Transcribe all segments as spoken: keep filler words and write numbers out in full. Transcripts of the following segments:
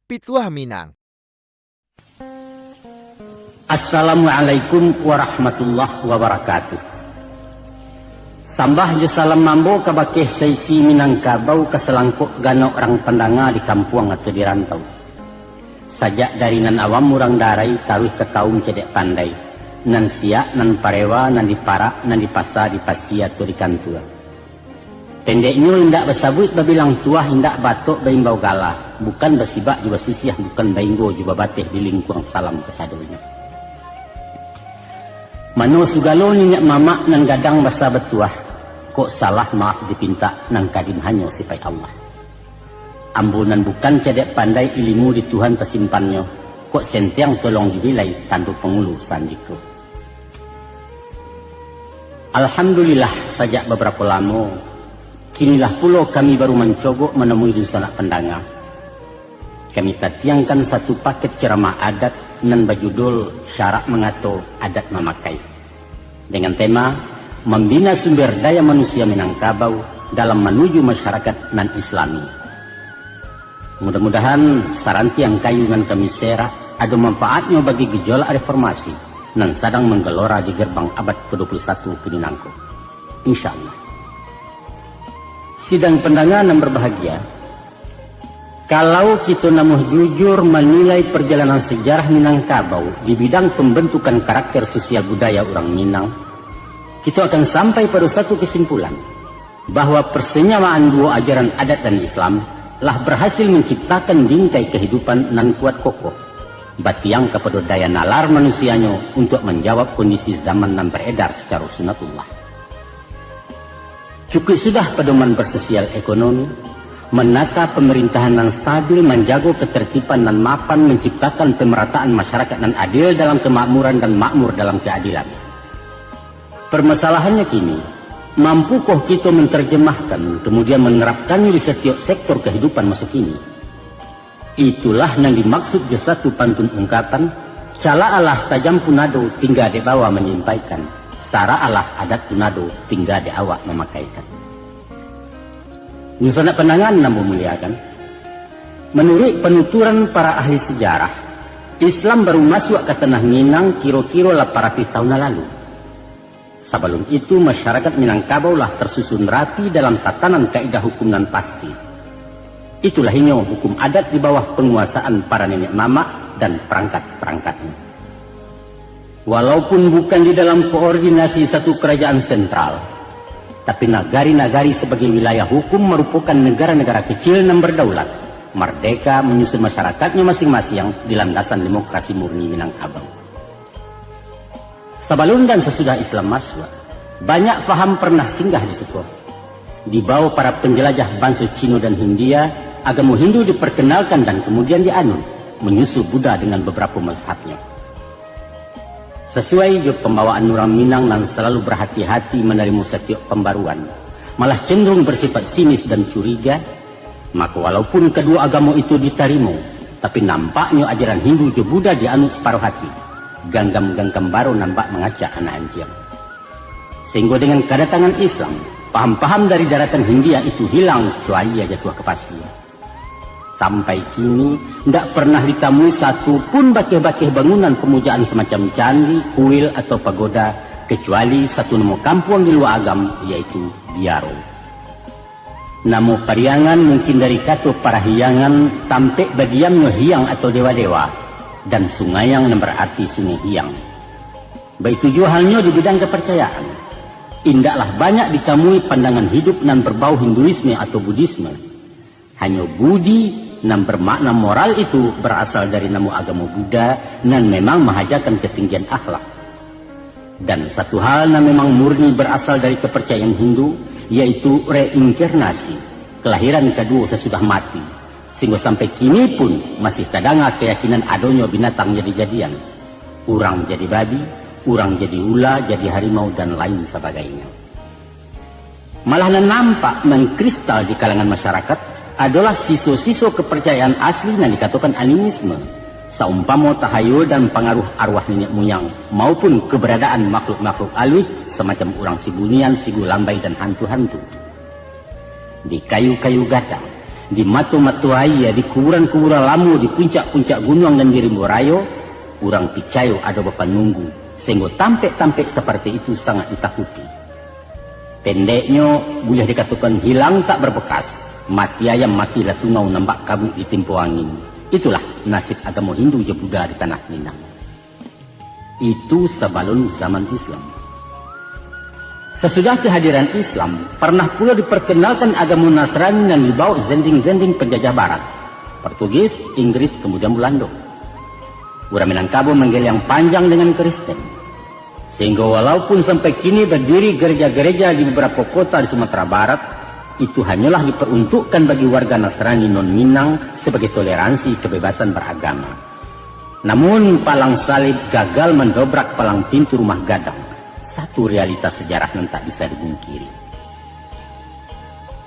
Pituah Minang. Assalamualaikum warahmatullahi wabarakatuh. Sambah jo salam mambo kabakeh saisi Minangkabau, ka salangkok ganok rang pandanga di kampuang atau di rantau. Sajak dari nan awam urang darai taruih ka kaum cadiak pandai, nan siak, nan parewa, nan di parak, nan di pasa, di pasia atau di kantua. Pendeknyo, indak basabuik babilang tuah, indak batok baimbau gala, bukan basibak jo basisiah, bukan bainggo jo babateh di lingkuang salam kasadonyo. Mano sugalo niniak mamak nan gadang basa batuah, kok salah maaf dipintak, nan kadim hanyo sipaik Allah. Ambo nan bukan cadiak pandai, ilimu di Tuhan tasimpannyo, kok sentiang tolong dibilai, tando pangulu sandiko. Alhamdulillah, sajak babarapo lamo, kinilah pulo kami baru mancogok manamui dunsanak pandanga. Kami tatiangkan satu paket ceramah adat nan bajudul Syarak Mangato Adat Mamakai, dengan tema Mambina Sumber Daya Manusia Minangkabau dalam Manuju Masyarakat nan Islami. Mudah-mudahan sarantiang kayu nan kami serak ado manfaatnyo bagi gejolak reformasi nan sadang manggelora di gerbang abad kedua puluh satu kini nangko. Insya Allah. Sidang pandanga nan berbahagia, kalau kito namuah jujur manilai perjalanan sejarah Minangkabau di bidang pembentukan karakter sosial budaya urang Minang, kito akan sampai pado satu kesimpulan, bahwa persenyawaan duo ajaran adat dan Islam lah berhasil menciptakan bingkai kehidupan nan kuat kokoh, batiang kapado daya nalar manusianyo untuak manjawab kondisi zaman nan beredar secara sunatullah. Cukuik sudah padoman bersosial ekonomi, menata pemerintahan nan stabil, manjago ketertiban nan mapan, menciptakan pemerataan masyarakat nan adil dalam kemakmuran dan makmur dalam keadilan. Permasalahannyo kini, mampukoh kito menterjemahkan, kemudian menerapkannyo di setiap sektor kehidupan masa kini? Itulah nan dimaksud jo satu pantun ungkapan, "Calak alah tajampu nado, tingga dek bawa manyampaikan. Sarak alah adat tu nado, tingga dek awak mamakaikan." Dunsanak pandangan nan bamuliakan, manuruik panuturan para ahli sejarah, Islam baru masuak ka tanah Minang kiro-kiro lapan ratuih tahun nan lalu. Sabalun itu, masyarakat Minangkabau lah tersusun rapi dalam tatanan kaidah hukum nan pasti. Itulah inyo hukum adat di bawah panguasaan para niniak mamak dan parangkat-parangkatnyo. Walaupun bukan di dalam koordinasi satu karajaan sentral, tapi nagari-nagari sabagai wilayah hukum marupokan nagara-nagara kecil nan bardaulat, mardeka, manyusun masyarakatnyo masing-masing di landasan demokrasi murni Minangkabau. Sabalun dan sasudah Islam masuak, banyak paham parnah singgah di siko. Dibawa para panjalajah banso Cino dan Hindia, agamo Hindu diperkenalkan dan kamudian dianut, manyusul Buddha dengan babarapo mazhabnyo. Sasuai jo pambawaan urang Minang nan salalu barhati-hati manarimo satiok pambaruan, malah cenderung barsifat sinis dan curiga, mako, walaupun kaduo agamo itu ditarimo, tapi nampaknyo ajaran Hindu jo Buddha dianut saparuah hati, ganggam-ganggam baro nan bak mangacak anak anjiang. Sahinggo dengan kadatangan Islam, paham-paham dari daratan Hindia itu hilang, cuali jatuah ka pasia. Sampai kini, ndak parnah ditamui satu pun bakeh-bakeh bangunan pamujaan samacam candi, kuil, atau pagoda, kecuali satu namo kampuang di Lua Agam, yaitu Biaro. Namo Pariangan mungkin dari kato parahiangan, tampek badiamnyo hiang atau dewa-dewa, dan Sungaiang nan bararti Sungai Hiang. Baitu juo halnyo di bidang kaparcayaan. Indaklah banyak ditamui pandangan hidup nan berbau Hinduisme atau Budisme. Hanyo budi nan bermakna moral itu berasal dari namo agamo Buddha nan memang mahajakan ketinggian akhlak. Dan satu hal nan memang murni berasal dari kepercayaan Hindu, yaitu reinkarnasi, kelahiran kaduo sasudah mati, sehingga sampai kini pun masih tadanga keyakinan adonyo binatang jadi-jadian. Urang jadi babi, urang jadi ula, jadi harimau, dan lain sabagainyo. Malah nan nampak, nan kristal di kalangan masyarakat adolah siso-siso kaparcayaan asli nan dikatokan animisme, saumpamo tahayul dan pangaruh arwah niniak muyang, maupun kabaradaan makhluk-makhluk aluih samacam urang sibunian, sigu lambai, dan hantu-hantu. Di kayu-kayu gadang, Di mato-mato aia, di kuburan-kuburan lamo, di puncak-puncak gunuang dan di rimbo rayo, urang picayo ado bapanunggu, sahinggo tampek-tampek saparti itu sangat ditakuti. Pendeknyo, buliah dikatokan hilang tak barbakas, mati ayam mati lah tungau nan bak kabuik ditimpo angin. Itulah nasib agamo Hindu jo Buddha di tanah Minang. Itu sabalun zaman Islam. Sasudah kehadiran Islam, parnah pulo diparkenalkan agamo Nasrani nan dibawok zending-zending panjajah Barat, Portugis, Inggris, kamudian Bulando. Urang Minangkabau manggeliang panjang dengan Kristen. Sahinggo walaupun sampai kini badiri gareja-gareja di babarapo kota di Sumatera Barat, itu hanyolah diparuntukkan bagi warga Nasrani non-Minang sabagai toleransi kabebasan baragama. Namun, palang salib gagal mandobrak palang pintu rumah gadang, satu realitas sajarah nan tak bisa dipungkiri.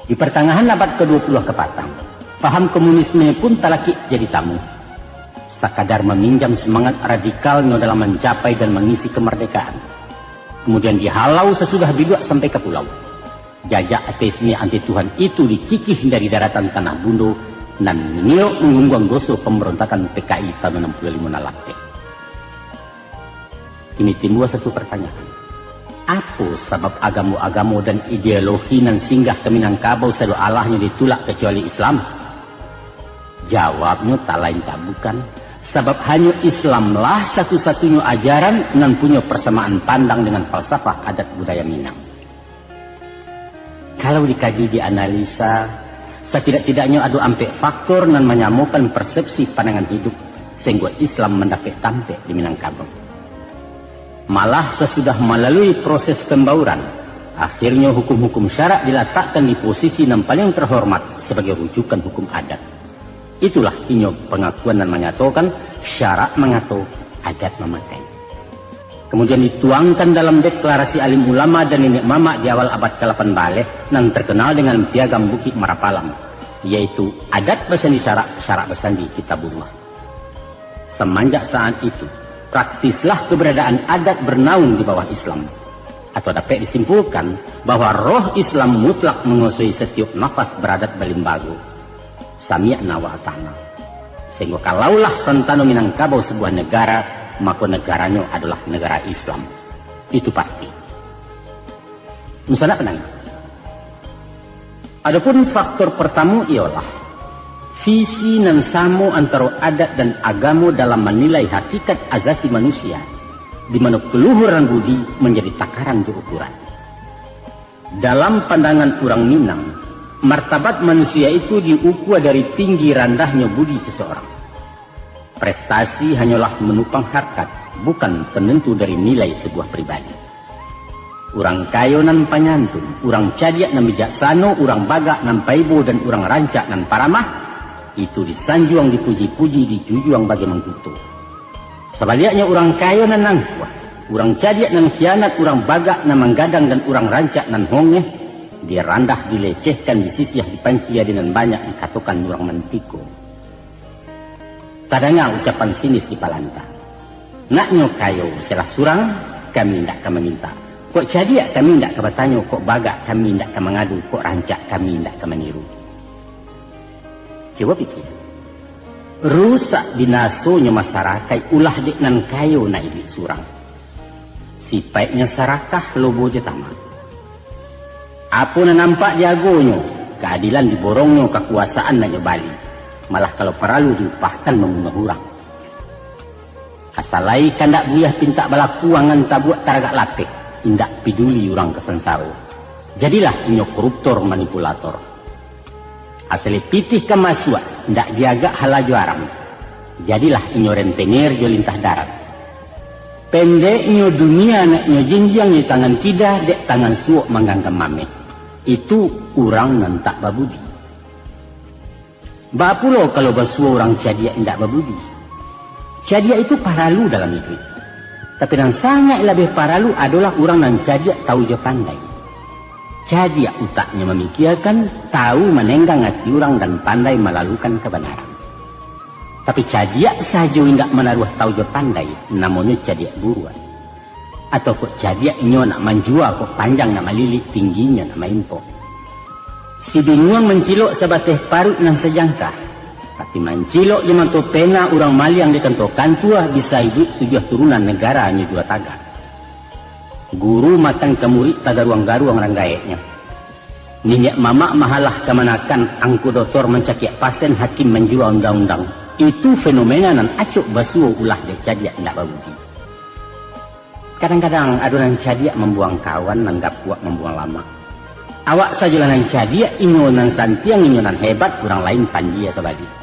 Di partangahan abad kaduo puluah kapatang, paham komunisme pun talakik jadi tamu. Sakadar maminjam samangat radikalnyo dalam mancapai dan mangisi kamardekaan. Kamudian dihalau sasudah biduak sampai ka pulau. Jajak ateisme anti Tuhan itu dikikih dari daratan tanah bundo, nan miniok manggungguang doso pambarontakan P K I tahun anam puluah limo nan lapeh. Kini timbua satu partanyaan. Apo sabab agamo-agamo dan ideologi nan singgah ka Minangkabau sado alahnyo ditulak kacuali Islam? Jawabnyo tak lain tak bukan, sabab hanyo Islamlah satu-satunyo ajaran nan punyo parsamaan pandang dengan falsafah adat budaya Minang. Kalau dikaji, dianalisa, satidak-tidaknyo ado ampek faktor nan manyamokan persepsi pandangan hidup, sahinggo Islam mandapek tampek di Minangkabau. Malah sasudah malalui proses pambauran, akhirnyo hukum-hukum syarak dilatakkan di posisi nan paling terhormat sabagai rujukan hukum adat. Itulah inyo pangakuan nan manyatokan, syarak mangato, adat mamakai. Kamudian dituangkan dalam deklarasi alim ulama dan niniak mamak di awal abad kalapan baleh, nan terkenal dengan Piagam Bukik Marapalang, yaitu, "Adat basandi syarak, syarak basandi Kitabullah." Samanjak saat itu, praktislah keberadaan adat bernaung di bawah Islam. Atau dapek disimpulkan bahwa roh Islam mutlak manguasai satiok nafas beradat balimbago. Sami'na wa ata'na. Sahinggo kalaulah santano Minangkabau sabuah negara, mako negaranyo adolah negara Islam. Itu pasti. Dunsanak pandanga. Adopun faktor partamo iyolah, visi nan samo antaro adat dan agamo dalam manilai hakikat azasi manusia, di mano kaluhuran budi manjadi takaran jo ukuran. Dalam pandangan urang Minang, martabat manusia itu diukua dari tinggi randahnyo budi seseorang. Prestasi hanyolah manupang harkat, bukan penentu dari nilai sebuah pribadi. Urang kayo nan panyantun, urang cadiak nan bijaksano, urang bagak nan paibo, dan urang rancak nan paramah, itu disanjuang, dipuji-puji, dijujuang bagai mangkuto. Sabaliaknyo, urang kayo nan angkuh, urang cadiak nan khianat, urang bagak nan manggadang, dan urang rancak nan hongeh, dirandah, dilecehkan, disisiah, dipanci, adi nan banyak dikatokan urang mantiko. Tadanga ucapan sinis di palanta. Naknyo kayo salah surang, kami indak ka maminta. Kok cadiak, kami indak ka batanyo. Kok bagak, kami indak ka mangadu. Kok rancak, kami indak ka maniru. Cubo pikia. Rusak binasonyo masarakaik ulah dek nan kayo nak iduik surang. Sipaiknyo sarakah, lobo jo tamak. Apo nan nampak diagonyo, kaadilan diborongnyo, kakuasaan nak nyo bali. Malah kalau paralu diupahkan mambunuah urang. Asa lai kandak buliah pintak balaku, angan tabuak taragak lapeh, indak piduli urang ka sansaro. Jadilah inyo koruptor, manipulator. Asa lai pitih ka masuak, indak diagak halal jo aram. Jadilah inyo rentenir jo lintah darat. Pendeknyo dunia nak nyo jinjiang di tangan kida, dek tangan suok mangganggam mameh. Itu urang nan tak babudi. Baa pulo kalau basuo urang cadiak indak babudi? Cadiak itu paralu dalam iduik. Tapi nan sangaik labiah paralu adolah urang nan cadiak tahu jo pandai. Cadiak utaknyo mamikiakan, tahu manenggang ati urang, dan pandai malalukan kabanaran. Tapi cadiak sajo indak manaruah tahu jo pandai, namonyo cadiak buruak. Atau kok cadiak inyo nak manjua, kok panjang nak malilik, tingginyo nak maimpok. Si binguang mancilok sabateh paruik nan sajangkah, tapi mancilok jo mato pena urang maliang di kantua-kantua bisa iduik tujuah turunan nagaranyo jua tagak. Guru matang ka murik tagaruang-garuang rang gaeknyo. Niniak mamak mahalah kamanakan, angku dotor mancakiak pasen, hakim manjua undang-undang. Itu fenomena nan acok basuo ulah dek cadiak indak babudi. Kadang-kadang ado nan cadiak mambuang kawan, nan gapuak mambuang lamak. Awak sajolah nan cadiak, inyo nan santiang, inyo nan hebat, urang lain pandia sabaliak.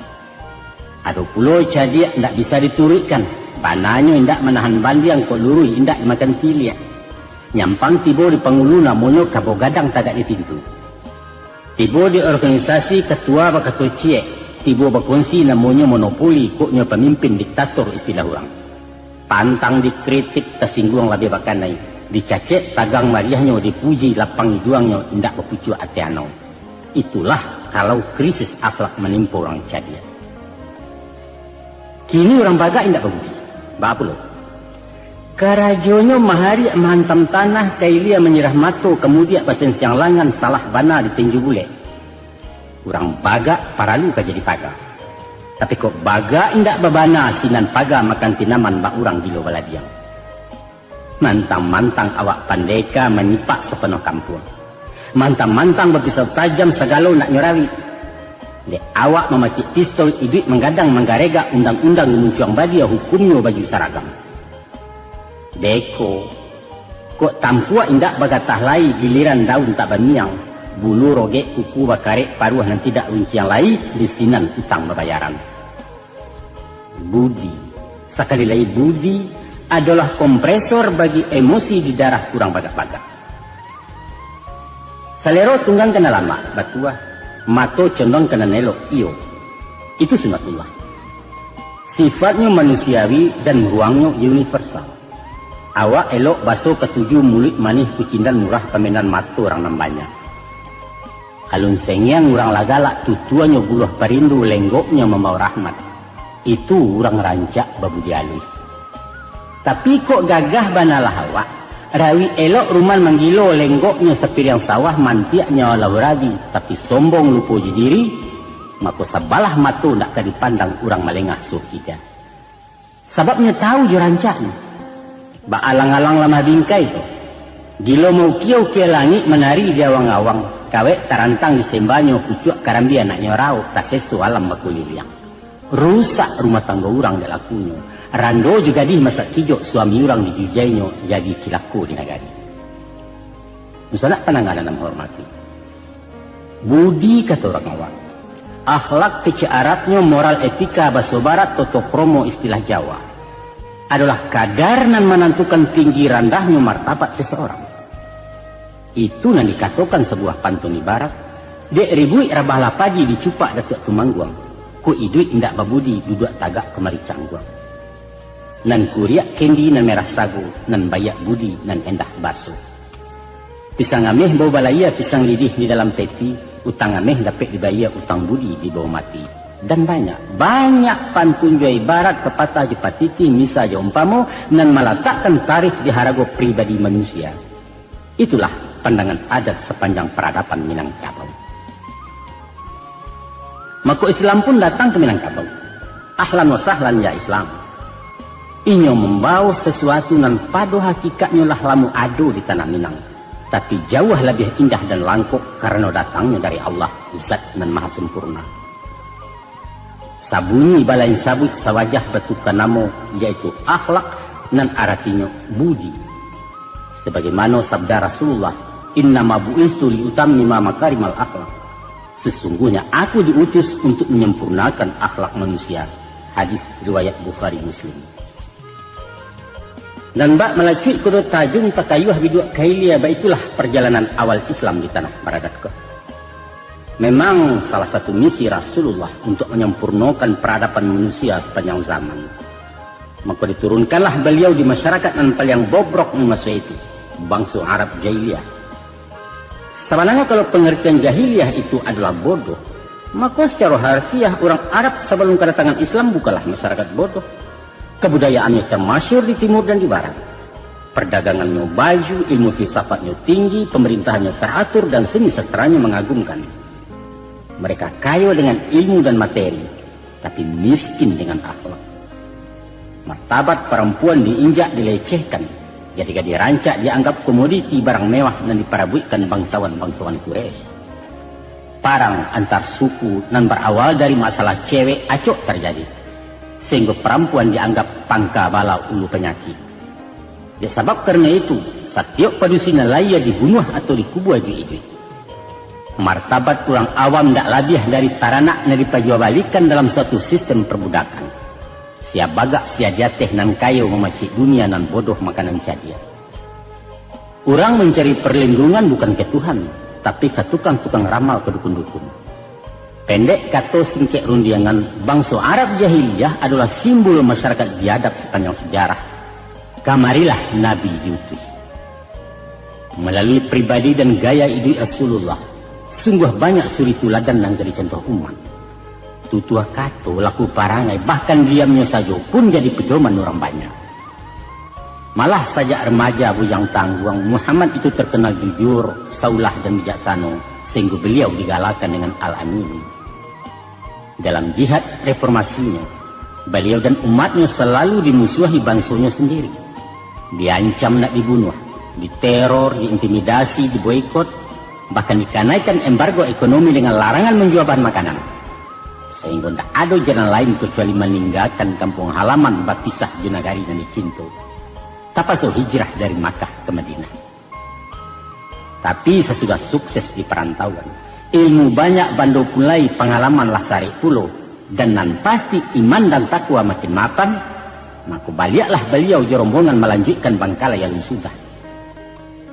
Ado pulo cadiak indak bisa dituruikkan, bananyo indak manahan bandiang, kok luruih indak dimakan tiliak. Nyampang tibo di pangulu, namonyo kabo gadang tagak di pintu. Tibo di organisasi, katua bakato ciek, tibo bakunsi, namonyo monopoli, kok nyo pamimpin diktator istilah urang. Pantang dikritik, tasingguang labiah bakanai, dicacek tagang mariahnyo, dipuji lapang iduangnyo, indak bapucuak ati anau. Itulah kalau krisis akhlak manimpo urang cadiak. Kini urang bagak indak babudi. Baa pulo? Karajonyo mahariak mahantam tanah, ka ilia manyirah mato, ka mudiak basensiang langan, salah bana di tinju bulek. Urang bagak paralu ka jadi paga. Tapi kok bagak indak babana, sinan paga makan tinaman, bak urang gilo baladiang. Mantang-mantang awak pandeka manyipak sapanuah kampuang. Mantang-mantang bapisau tajam sagalo nak nyo rawik. Dek awak mamacik pistol, iduik manggadang manggaregak, undang-undang di muncuang badia, hukumnyo baju saragam. Beko, kok tampuak indak bagatah lai, giliran daun tak bamiang, bulu rogek kuku bakarek, paruah nan tidak runciang lai, di sinan utang babayaran. Budi, sakali lai budi, adolah kompresor bagi emosi di darah urang bagak-bagak. Salero tunggang kana lamak, batua, mato condong kana elok, iyo. Itu sunatullah. Sifatnyo manusiawi dan ruangnyo universal. Awak elok baso katuju, muluik manih kucindan murah, pamenan mato urang nan banyak. Alun sengiang urang lah galak, tutuanyo buluah parindu, lenggoknyo mambawa rahmat. Itu urang rancak babudi aluih. Tapi kok gagah banalah awak, rawik elok ruman manggilo, lenggoknyo sapiriang sawah, mantiaknyo alah urabi, tapi sombong lupo jo diri, mako sabalah mato ndak ka dipandang urang malengah suh kika. Sababnyo tahu jo rancaknyo. Baalang-alang lamah bingkai ko. Gilo maukia-ukia langik, manari di awang-awang. Kawek tarantang di sembanyo, pucuak karambia nak nyo rauk, taseso alam bakuliliang. Rusak rumah tanggo urang dek lakunyo. Rando jo gadih masak kijok, suami urang dijujainyo, jadi cilako di nagari. Dunsanak pandangaran nan hormati. Budi, kato urang awak. Akhlak kecek Arabnyo, moral etika baso Barat, toto kromo istilah Jawa. Adolah kadar nan manantukan tinggi randahnyo martabat seseorang. Itu nan dikatokan sabuah pantun ibarat, dek ribuik rabahlah padi, dicupak Datuak Tumangguang. Kok iduik indak babudi, duduak tagak kamari cangguang. Nan kuriak kendi, nan merah sago, nan baiak budi, nan endah baso. Pisang ameh bau balayia, pisang lidih di dalam peti, utang ameh dapek dibayia, utang budi dibawa mati. Dan banyak, banyak pantun jo ibarat, papatah jo patiti, misa jo umpamo, nan malatakkan tarikh di harago pribadi manusia. Itulah pandangan adat sapanjang paradapan Minangkabau. Mako Islam pun datang ka Minangkabau. Ahlan wa sahlan ya Islam. Inyo mambawo sasuatu nan pado hakikatnyo lah lamo ado di tanah Minang, tapi jauah labiah indah dan langkok karano datangnyo dari Allah, Zat nan Maha Sempurna. Sabunyi balain sabuik, sawajah batuka namo, yaitu akhlak, nan aratinyo budi. Sabagaimano sabda Rasulullah, "Innama bu'itsu liutammima makarimal akhlak." Sesungguhnya aku diutus untuk menyempurnakan akhlak manusia. Hadis riwayat Bukhari Muslim. Nan bak malacuik kudo tajun, takayuah biduak ka ilia, baitulah parjalanan awal Islam di tanah Baradat ko. Memang salah satu misi Rasulullah untuk menyempurnakan peradaban manusia sepanjang zaman. Maka diturunkanlah beliau di masyarakat nan paliang bobrok di maso itu, bangso Arab jahiliah. Sabananyo kalau pangartian jahiliah itu adolah bodoh, mako sacaro harfiah urang Arab sabalum kadatangan Islam bukanlah masyarakat bodoh. Kabudayaannyo tamasyur di timur dan di barat. Pardagangannyo baju, ilmu filsafatnyo tinggi, pamarintahannyo taratur, dan seni sastranyo mangagumkan. Mereka kayo dengan ilmu dan materi, tapi miskin dengan akhlak. Martabat parampuan diinjak, dilecehkan, jadi gadih rancak dianggap komoditi barang mewah nan diparabuikkan bangsawan-bangsawan Quraisy. Parang antar suku nan barawal dari masalah cewek acok tarjadi, sahinggo parampuan dianggap pangka bala ulu panyakik. Dek sabab karano itu, satiok padusi nan lahia dibunuah atau dikubua iduik-iduik. Martabat urang awam ndak labiah dari taranak nan dipajuabalikan dalam suatu sistem parbudakan. Sia bagak, sia di ateh, nan kayo mamacik dunia, nan bodoh makanan cadiak. Urang mancari parlindungan bukan ka Tuhan, tapi ka tukang-tukang ramal, ka dukun-dukun. Pendek kato, singkek rundiangan, bangso Arab jahiliyah adolah simbol masyarakat biadab sapanjang sajarah. Kamarilah Nabi diutus. Malalui pribadi dan gaya iduik Rasulullah, sungguah banyak suri tuladan nan jadi contoh umat. Tutua kato, laku parangai, bahkan diamnyo sajo pun jadi pedoman urang banyak. Malah sajak remaja bujang tangguang, Muhammad itu terkenal jujur, saulah dan bijaksano, sahinggo baliau digalakan dengan Al-Amin. Dalam jihad reformasinyo, baliau dan umatnyo salalu dimusuahi bansonyo sandiri. Diancam nak dibunuah, diteror, diintimidasi, diboikot, bahkan dikanaikan embargo ekonomi dengan larangan manjua bahan makanan. Sahinggo ndak ado jalan lain kacuali maninggakan kampuang halaman, bapisah jo nagari nan dicinto. Tapaso hijrah dari Makkah ka Madinah. Tapi sasudah sukses di parantauan, ilmu banyak bando pulai, pangalaman lah sarik pulo, dan nan pasti iman dan takwa makin matang, mako baliaklah baliau jo rombongan malanjuikkan bangkalai alun sudah.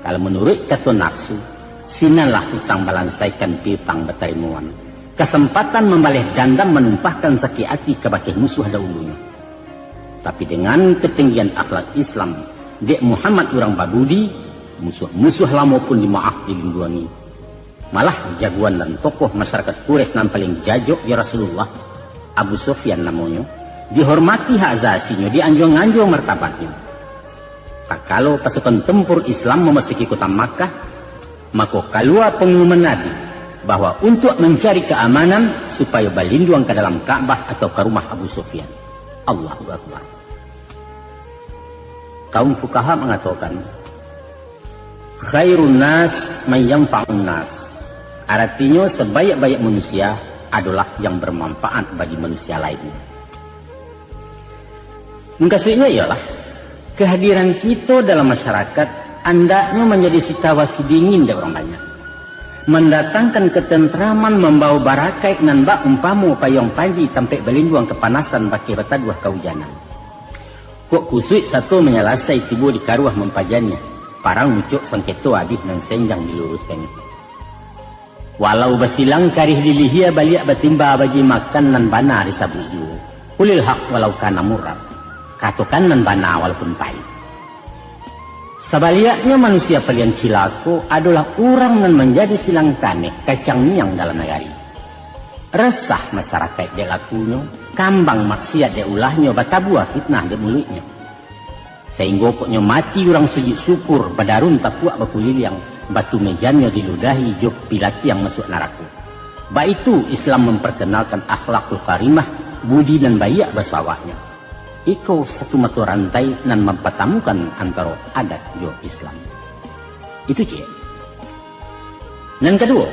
Kalau manuruik kato nafsu, sinanlah utang balansaikan piutang batarimoan, kasempatan mambaleh dandam manumpahkan sakik ati kabake musuah dahulunyo. Tapi dengan katinggian akhlak Islam, dek Muhammad urang babudi, musuah-musuah lamo pun dimaaf dilinduangi. Malah jagoan dan tokoh masyarakat Quraisy nan paling jajok jo Rasulullah, Abu Sufyan namonyo, dihormati hak azasinyo, dianjuang-anjuang martabatnyo. Takalo pasukan tempur Islam mamasuki kota Makkah, mako kalua pangumuman Nabi, bahwa untuak mancari kaamanan, supayo balinduang ka dalam Ka'bah atau ka rumah Abu Sufyan. Allahu Akbar. Kaum fukaha mangatokan, "Khairun nas man yanfa'un nas." Aratinyo, sabaiak-baiak manusia adolah yang bermanfaat bagi manusia lainnya. Mukasuiknyo iyolah, kehadiran kito dalam masyarakat andaknyo manjadi sitawa sidingin dek urang banyak, mandatangkan katentraman, mambawa barakaik nan bak umpamo payuang panji tampek balinduang kapanasan bakeh bataduah kaujanan. Kok kusuik sato manyalasai tibo di karuah mampajaniah, parang mucok sangketo abih nan senjang diluruihkannyo. Walau basilang karih dilihia, baliak batimba baji makan nan bana disabuik juo. Qulil haq walau kana murran. Katokan nan bana walaupun pahik. Sabaliaknyo, manusia paliang cilako adolah urang nan manjadi silang kaneh kacang miang dalam nagari. Resah masarakaik dek lakunyo, kambang maksiat dek ulahnyo, batabua fitnah dek muluiknyo. Sainggo poknyo mati urang sujud syukur, badarun tapuak bakuliliang, batu mejannyo diludahi jo pilatiang masuak narako. Baitu Islam mamparkanalkan akhlakul karimah, budi nan baiak baso awaknyo. Iko satu mato rantai nan mampatamukan antaro adat jo Islam. Itu ciek. Nan kaduo,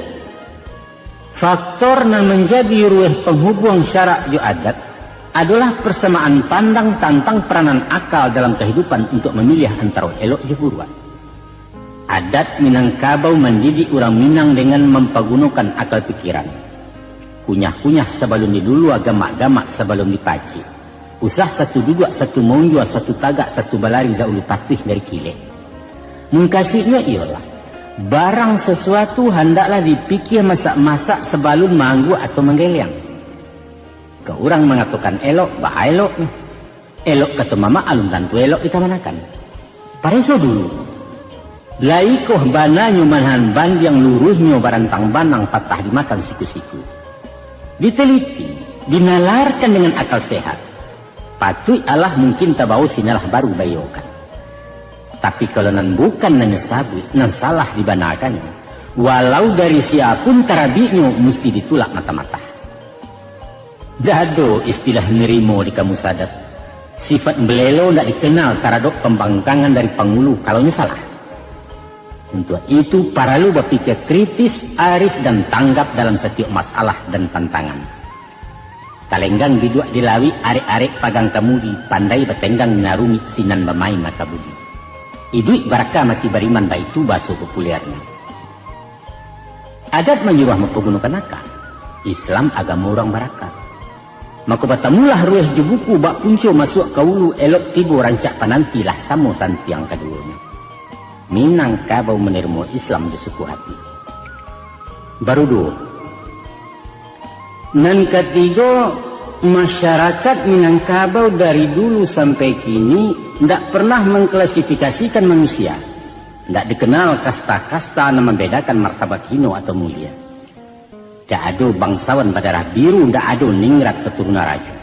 faktor nan manjadi rueh panghubuang syarak jo adat adolah parsamaan pandang tantang peranan akal dalam kahidupan untuak mamiliah antaro elok jo buruak. Adat Minangkabau mandidik urang Minang dengan mampagunokan akal pikiran. Kunyah-kunyah sabalun dilulua, gamak-gamak sabalun dipacik. Usah satu duduak, satu maunjua, satu tagak, satu balari, dahulu patuih dari kilek. Mukasuiknyo iyolah, barang sasuatu handaklah dipikia masak-masak sabalun maangguak atau manggeleang. Ka urang mangatokan elok, baa eloknyo. Elok kato mamak alun tantu elok dikamanakan. Pareso dulu. Lai koh bananyo manahan bandiang, luruihnyo barantang banang, patah dimakan siku-siku. Diteliti, dinalarkan dengan akal sehat. Patuik alah mungkin tabao, sinalah baru baeyokan. Tapi kalau nan bukan nan nyo sabuik, nan salah dibanakannyo, Walau dari sia pun tarabiknyo, musti ditulak mata-mata. Ndak ado istilah nerimo di kamus adat. Sifat mbelelo ndak dikenal taradok pambangkangan dari pangulu kalau nyo salah. Untuak itu, paralu bapikir kritis, arif, dan tanggap dalam satiok masalah dan tantangan. Talenggang biduak di lawik, arek-arek pagang kamudi, pandai batenggang narumik sinan bamain maka budi. Iduik baraka mati bariman, baitu baso populernyo. Adat manyuruah mampagunokan aka. Islam agamo urang baraka. Mako batamulah rueh jo buku, bak punco masuak ka ulu, elok tibo rancak pananti, lah samo santiang kaduonyo. Minangkabau manarimo Islam jo suku hati. Baru duo. Nan katigo, masyarakat Minangkabau dari dulu sampai kini ndak pernah mengklasifikasikan manusia. Ndak dikenal kasta-kasta nan mambedakan martabat hino atau mulia. Ndak ado bangsawan badarah biru, ndak ado ningrat katurunan rajo.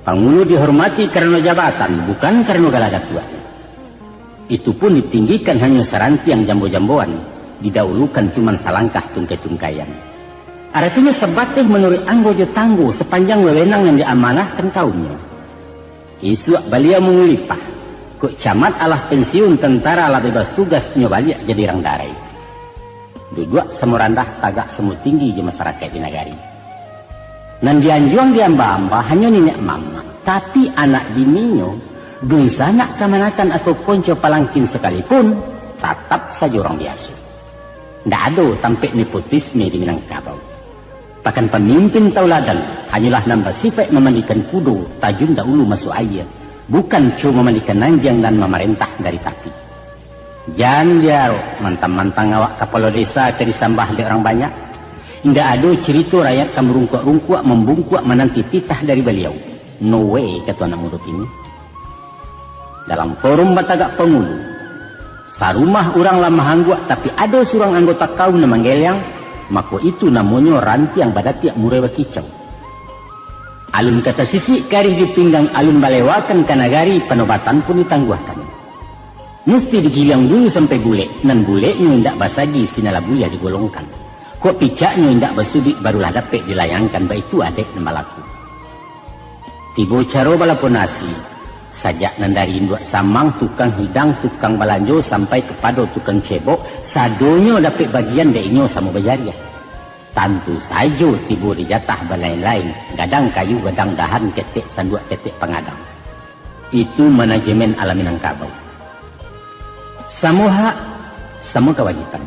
Pangulu dihormati karano jabatan, bukan karano gala datuak. Itu pun ditinggikan hanyo sarantiang jambo-jamboan, didahulukan cuman salangkah tungkai-tungkaian. Aratinyo sabateh manuruik anggo jo tanggo, sapanjang wewenang nan diamanahkan kaumnyo. Isuak baliau mangulipah, kok camat alah pensiun, tentara lah bebas tugas, nyo baliak jadi rang darai. Duduak samo randah, tagak samo tinggi jo masarakaik di nagari. Nan dianjuang diamba-amba hanyo niniak mamak, tapi anak bininyo, dunsanak kamanakan atau konco palangkin sakalipun, tatap sajo urang biaso. Ndak ado tampek nepotisme di Minangkabau. Bahkan pamimpin tauladan hanyolah nan basipaik mamandikan kudo tajun dahulu masuak aia, bukan co mamandikan anjiang nan mamarentah dari tapi. Jan diarok, mantang-mantang awak kapalo desa ka disambah dek urang banyak. Indak ado carito rakyat ka marungkuak-rungkuak, mambungkuak mananti titah dari baliau. No way, kato anak mudo kini. Dalam forum batagak pangulu, sarumah urang lah mahangguak, tapi ado surang anggota kaum nan manggeliang, mako itu namonyo rantiang badatiak murai bakicau. Alun ka tasisik karih di pinggang, alun balewakan ka nagari, panobatan pun ditangguahkan. Musti digiliang dulu sampai bulek, nan buleknyo indak basagi, sinalah buliah digolongkan. Kok picaknyo indak basuduik, barulah dapek dilayangkan, baitu adek nan balaku. Tibo caro balapor nasi, sajak nan dari induak samang, tukang hidang, tukang balanjo, sampai kapado tukang cebok, sadonyo dapek bagian dek inyo samo bajariah. Tantu sajo tibo di jatah balain-lain, gadang kayu, gadang dahan, ketek sanduak, ketek pangadang. Itu manajemen ala Minangkabau. Samo hak, samo kawajiban.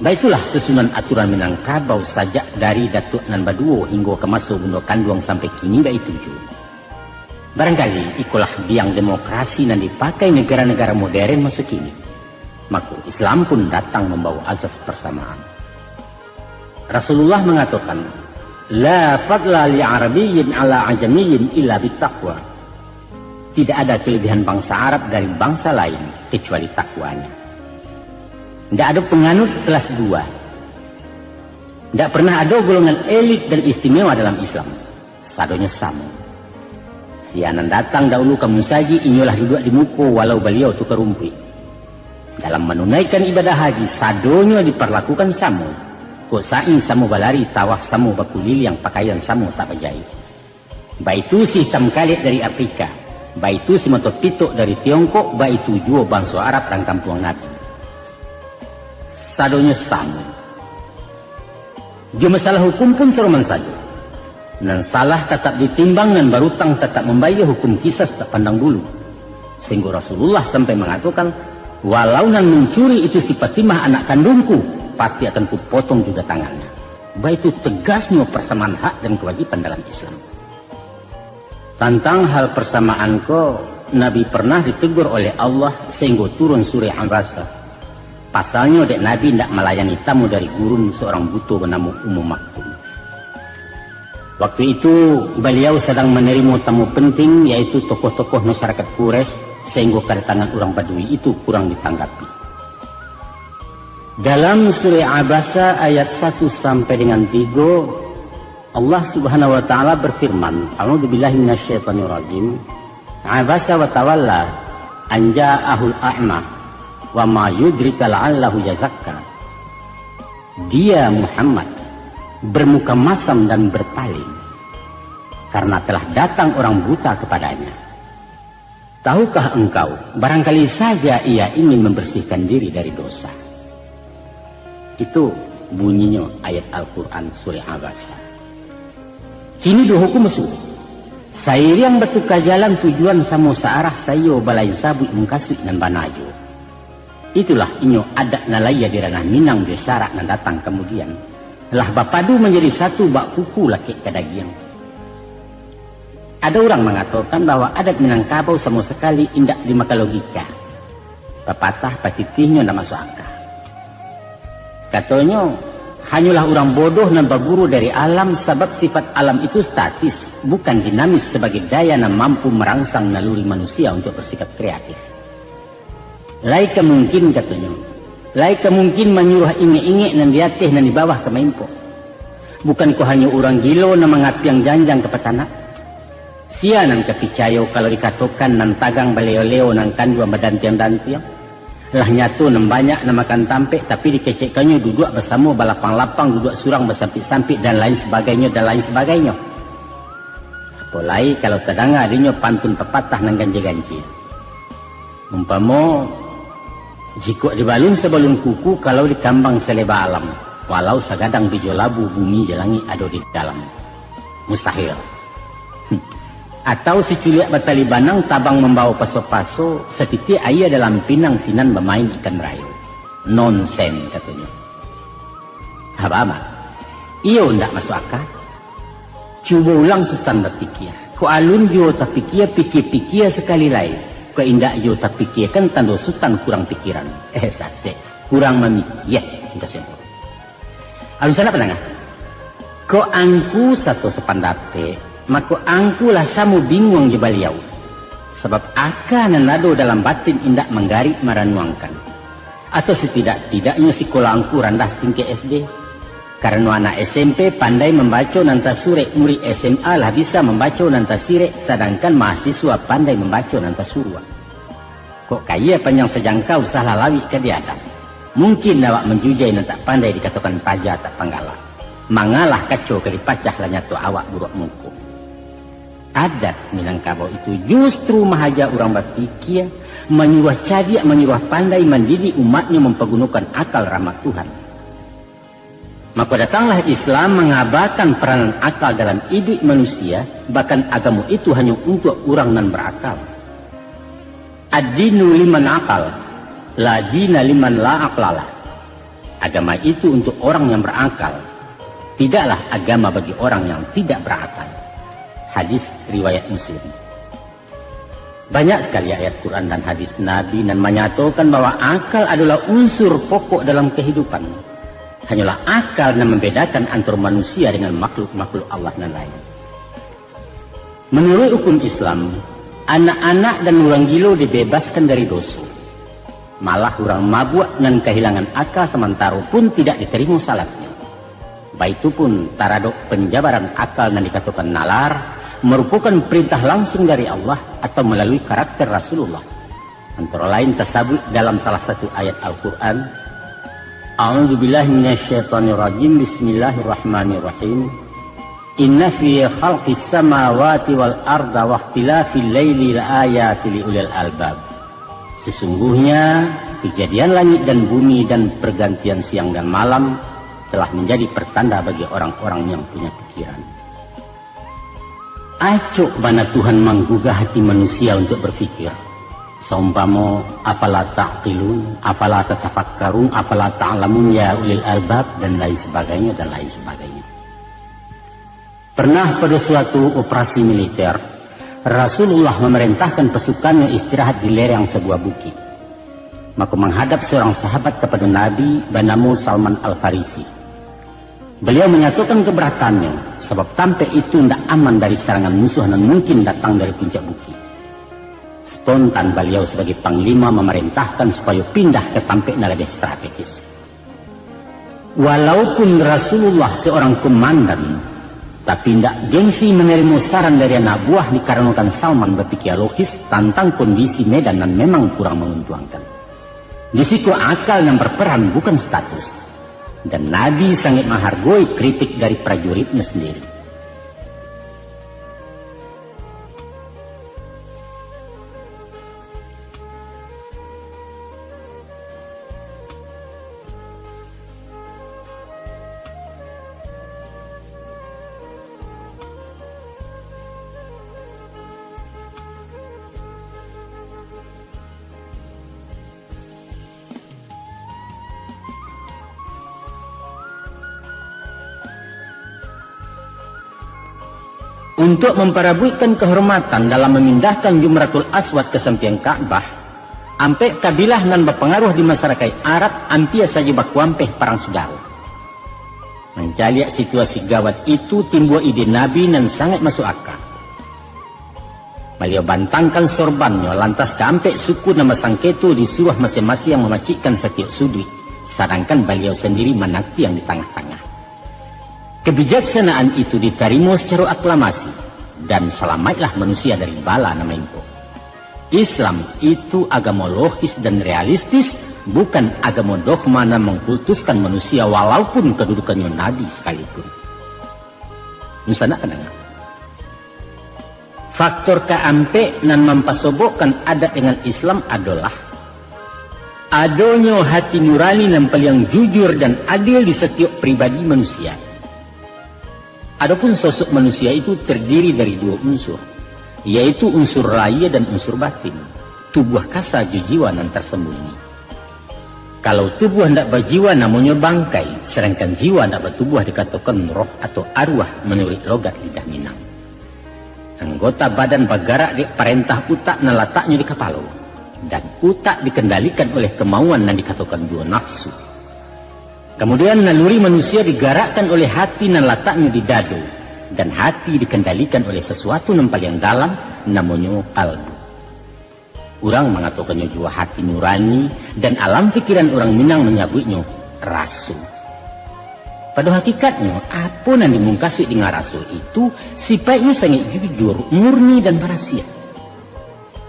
Baitulah susunan aturan Minangkabau sajak dari datuak nan baduo hinggo ka maso bundo kanduang sampai kini baitu juo. Barangkali ikolah biang demokrasi nan dipakai negara-negara moderen maso kini. Mako, Islam pun datang mambawa azas parsamaan. Rasulullah mangatokan, "La fadla li Arabiyyin ala Ajamiyyin illa bittaqwa." Tidak ada kelebihan bangsa Arab dari bangsa lain kecuali takwanya. Tidak ada penganut kelas dua. Tidak pernah ada golongan elit dan istimewa dalam Islam. Sadonyo samo. Sia nan datang dahulu ka musajik, inyolah duduak di muko, walau baliau tukang rumpuik. Dalam manunaikan ibadah haji, sadonyo diparlakukan samo. Kok sa'i samo balari, tawaf samo bakuliliang, pakaian samo tak bajaik. Baitu si hitam kalit dari Afrika, baitu si mato pitok dari Tiongkok, baitu juo banso Arab nan kampuang Nabi. Sadonyo samo. Jo masalah hukum pun saroman sajo. Nan salah tatap ditimbang, nan barutang tatap mambayia, hukum kisas tak pandang bulu. Sehinggo Rasulullah sampai mangatokan, "Walau nan mancuri itu si Fatimah anak kandungku, pasti akan kupotong juga tangannya." Baitu tegasnyo parsamaan hak dan kawajiban dalam Islam. Tantang hal parsamaan ko, Nabi parnah ditegur oleh Allah sahinggo turun surah Abasa. Pasalnyo dek Nabi indak malayani tamu dari gurun seorang buto banamo Ummu Maktum. Waktu itu, baliau sadang manarimo tamu penting, yaitu tokoh-tokoh masyarakat Quraisy, sahinggo kadatangan urang Badui itu kurang ditanggapi. Dalam surah Abasa ayat satu sampai dengan tiga, Allah Subhanahu wa Ta'ala berfirman, "A'udzubillahi minasyaitonirrajim. Abasa wa tawalla, an ja'ahul a'ma, wa ma yudrika la'allahu yazakka." Dia, Muhammad, bermuka masam dan berpaling, karena telah datang orang buta kepadanya. Tahukah engkau, barangkali saja ia ingin membersihkan diri dari dosa. Itu bunyinyo ayat Al-Quran surah Abasa. Kini duo hukum basuo. Sairiang batuka jalan, tujuan samo saarah, saiyo balain sabuik mukasuik nan bana juo. Itulah inyo adat nan lahia di ranah Minang jo syarak nan datang kamudian, lah bapadu manjadi satu bak kuku lakek ka dagiang. Ado urang mangatokan bahwa adat Minangkabau samo sakali indak dimakan logika. Papatah patitihnyo ndak masuak aka. Katonyo, hanyolah urang bodoh nan baguru dari alam, sabab sifat alam itu statis, bukan dinamis sabagai daya nan mampu marangsang naluri manusia untuak barsikap kreatif. Lai ka mungkin, katonyo, lai ka mungkin manyuruah ingek-ingek nan di ateh nan di bawah ka maimpok. Bukankoh hanyo urang gilo nan mangapiang janjang ka patanak? Sia nan ka picayo kalau dikatokan nan tagang baleo-leo nan kanduang badantiang-dantiang? Lah nyato nan banyak nan makan tampek, tapi dikecekkannyo duduak basamo, balapang-lapang, duduak surang basampik-sampik, dan lain sabagainyo, dan lain sabagainyo. Apo lai kalau tadanga dinyo pantun papatah nan ganjia-ganjia? Umpamo, jikok dibalun sabalun kuku, kalau dikambang saleba alam, walau sagadang bijo labu, bumi jo langik ado di dalam. Mustahil. Atau siculiak batali banang, tabang mambawo paso-paso, satitiak aia dalam pinang, sinan bamain ikan merayu. Nonsen, katonyo. Haba amat. Iyo ndak masuak aka. Cubo ulang Sutan bapikia. Kok alun juo tapikia, pikia-pikia sakali lai. Kok indak juo tapikiakan, tando Sutan kurang pikiran. Eh, sasek. Kurang mamikia. Udah sempurna. Alun sanak pandanga. Kok angku sato sapandapek, mako angku lah samo binguang jo baliau. Sabab aka nan ado dalam batin indak manggarik maranuangkan. Atau satidak-tidaknyo sikolah angku randah tingkek S D. Karano anak S M P pandai mambaco nan tasurek, murid S M A lah bisa mambaco nan tasirek, sadangkan mahasiswa pandai mambaco nan tasuruak. Kok kayia panjang sajangkau, salah lawik ka diadang. Mungkin awak manjujai nan tak pandai dikatokan paja tak panggalak. Mangalah kaco ka dipacah, lah nyato awak buruak muko. Adat Minangkabau itu justru mahaja urang bapikia, manyuruah cadiak, manyuruah pandai, mandidik umatnyo mampagunokan akal rahmat Tuhan. Mako datanglah Islam mangabakan peranan akal dalam iduik manusia, bahkan agamo itu hanyo untuak urang nan barakal. Ad-dinu liman akal, la dina liman la aqlalah. Agama itu untuk orang yang berakal, tidaklah agama bagi orang yang tidak berakal. Hadis riwayat Muslim. Banyak sakali ayat Quran dan hadis Nabi nan manyatokan bahwa akal adolah unsur pokok dalam kahidupan. Hanyolah akal nan mambedakan antaro manusia dengan makhluk-makhluk Allah nan lain. Manuruik hukum Islam, anak-anak dan urang gilo dibebaskan dari doso. Malah urang mabuak nan kahilangan aka samantaro pun tidak ditarimo salatnyo. Baitu pun taradok panjabaran akal nan dikatokan nalar, marupokan parintah langsung dari Allah atau malalui karakter Rasulullah. Antara lain tasabuik dalam salah satu ayat Al-Quran, "A'udzubillahi minasyaitonirrajim, bismillahirrahmanirrahim. Inna fi khalqis samawati wal arda wakhtilafil laili la ayati li ulil albab." Sesungguhnya, kejadian langit dan bumi dan pergantian siang dan malam telah menjadi pertanda bagi orang-orang yang punya pikiran. Acok bana Tuhan manggugah hati manusia untuk berpikir. Saumpamo, "Afala ta'qilun, afala tatafakkarun, afala ta'lamun ya ulil albab," dan lain sebagainya, dan lain sebagainya. Pernah pada suatu operasi militer, Rasulullah memerintahkan pasukannya istirahat di lereng sebuah bukit. Maka menghadap seorang sahabat kepada Nabi bernama Salman Al-Farisi. Beliau menyatakan keberatannya, sebab tampek itu ndak aman dari serangan musuh nan mungkin datang dari puncak bukit. Spontan beliau sebagai panglima memerintahkan supaya pindah ke tampek nan lebih strategis. Walaupun Rasulullah seorang komandan, tapi ndak gengsi menerima saran dari anak buah dikaranokan Salman berpikir logis tentang kondisi medan nan memang kurang menguntungkan. Di siko akal yang berperan, bukan status. Dan Nabi sangat menghargai kritik dari prajuritnya sendiri. Untuk memparabuikkan kehormatan dalam memindahkan Jumratul Aswad ke sampiang Ka'bah, ampek kabilah nan bapangaruah di masarakaik Arab ampia sajo bakuampeh parang sudaro. Mancaliak situasi gawat itu, timbua ide Nabi nan sangaik masuak aka. Baliau bantangkan sorbannyo, lantas kaampek suku nan basangketo disuruah masiang-masiang mamacikkan satiok suduik, sadangkan baliau sandiri manaktiang di tangah-tangah. Kebijaksanaan itu ditarimo sacaro aklamasi, dan salamaiklah manusia dari bala nan maimpok. Islam itu agamo logis dan realistis, bukan agamo dogma nan mangkultuskan manusia walaupun kadudukannyo nabi sakalipun. Dunsanak pandanga. Faktor kaampek nan mampasobokkan adat dengan Islam adolah adonyo hati nurani nan paliang jujur dan adil di satiok pribadi manusia. Adopun sosok manusia itu tardiri dari duo unsur, yaitu unsur lahia dan unsur batin, tubuah kasa jo jiwa nan tarsambunyi. Kalau tubuah ndak bajiwa, namonyo bangkai, sadangkan jiwa ndak batubuah dikatokan roh atau aruah manuruik logat lidah Minang. Anggota badan bagarak dek parentah utak nan lataknyo di kapalo, dan utak dikendalikan oleh kamauan nan dikatokan juo nafsu. Kamudian, naluri manusia digarakkan oleh hati nan lataknyo di dado, dan hati dikendalikan oleh sasuatu nan paliang dalam, namonyo kalbu. Urang mangatokannyo juo hati nurani, dan alam pikiran urang Minang manyabuiknyo raso. Pado hakikatnyo, apo nan dimukasuik dengan raso itu, sipaiknyo sangaik jujur, murni, dan barasiah.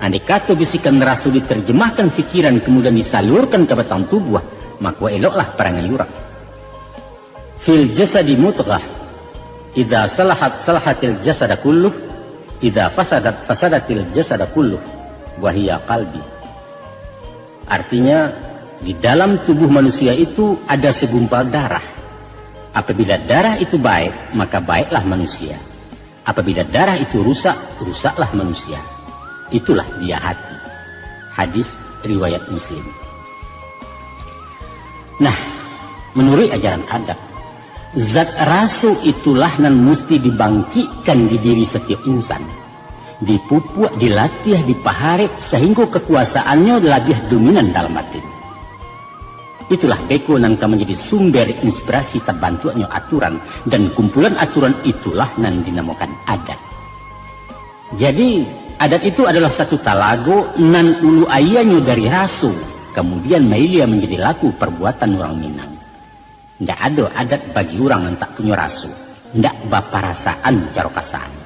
Andai kato bisikan raso diterjemahkan pikiran, kamudian disalurkan ka batang tubuah, mako eloklah parangai urang. Fil jasadi mudghah, idza salahat salahatil jasada kulluh, idza fasadat fasadatil jasada kulluh, wa hiya qalbi. Artinya, di dalam tubuh manusia itu ada segumpal darah. Apabila darah itu baik, maka baiklah manusia. Apabila darah itu rusak, rusaklah manusia. Itulah dia hati. Hadis riwayat Muslim. Nah, manuruik ajaran adat, zat raso itulah nan musti dibangkikkan di diri satiok insan. Dipupuak, dilatiah, dipaharek, sahinggo kakuasaannyo labiah dominan dalam batin. Itulah beko nan ka manjadi sumber inspirasi tabantuaknyo aturan, dan kumpulan aturan itulah nan dinamokan adat. Jadi, adat itu adalah satu talago nan ulu aianyo dari raso, kamudian mailia manjadi laku parbuatan urang Minang. Ndak ado adat bagi urang nan tak punyo raso, ndak baparasaan caro kasanyo.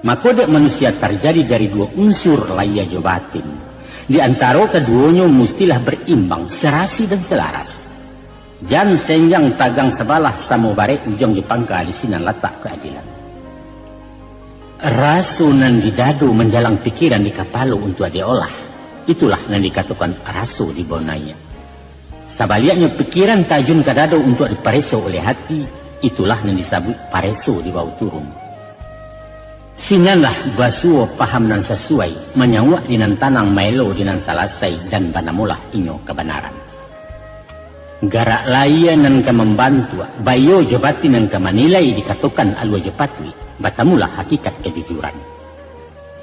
Mako, dek manusia tarjadi dari duo unsur, lahia jo batin. Di antaro kaduonyo mustilah barimbang, sarasi dan salaras. Jan senjang tagang sabalah, samo barek ujuang jo pangka, di sinan latak kaadilan. Raso nan di dado manjalang pikiran di kapalo untuak diolah, itulah nan dikatokan raso dibao naiak. Sabaliaknyo, pikiran tajun ka dado untuak dipareso oleh hati, itulah nan disabuik pareso dibao turun. Sinanlah basuo paham nan sasuai, manyauak di nan tanang, maelo di nan salasai, dan banamolah inyo kabanaran. Garak lahia nan ka mambantuak, baiyo jo batin nan ka manilai, dikatokan alua jo patuik, batamulah hakikat kajujuran.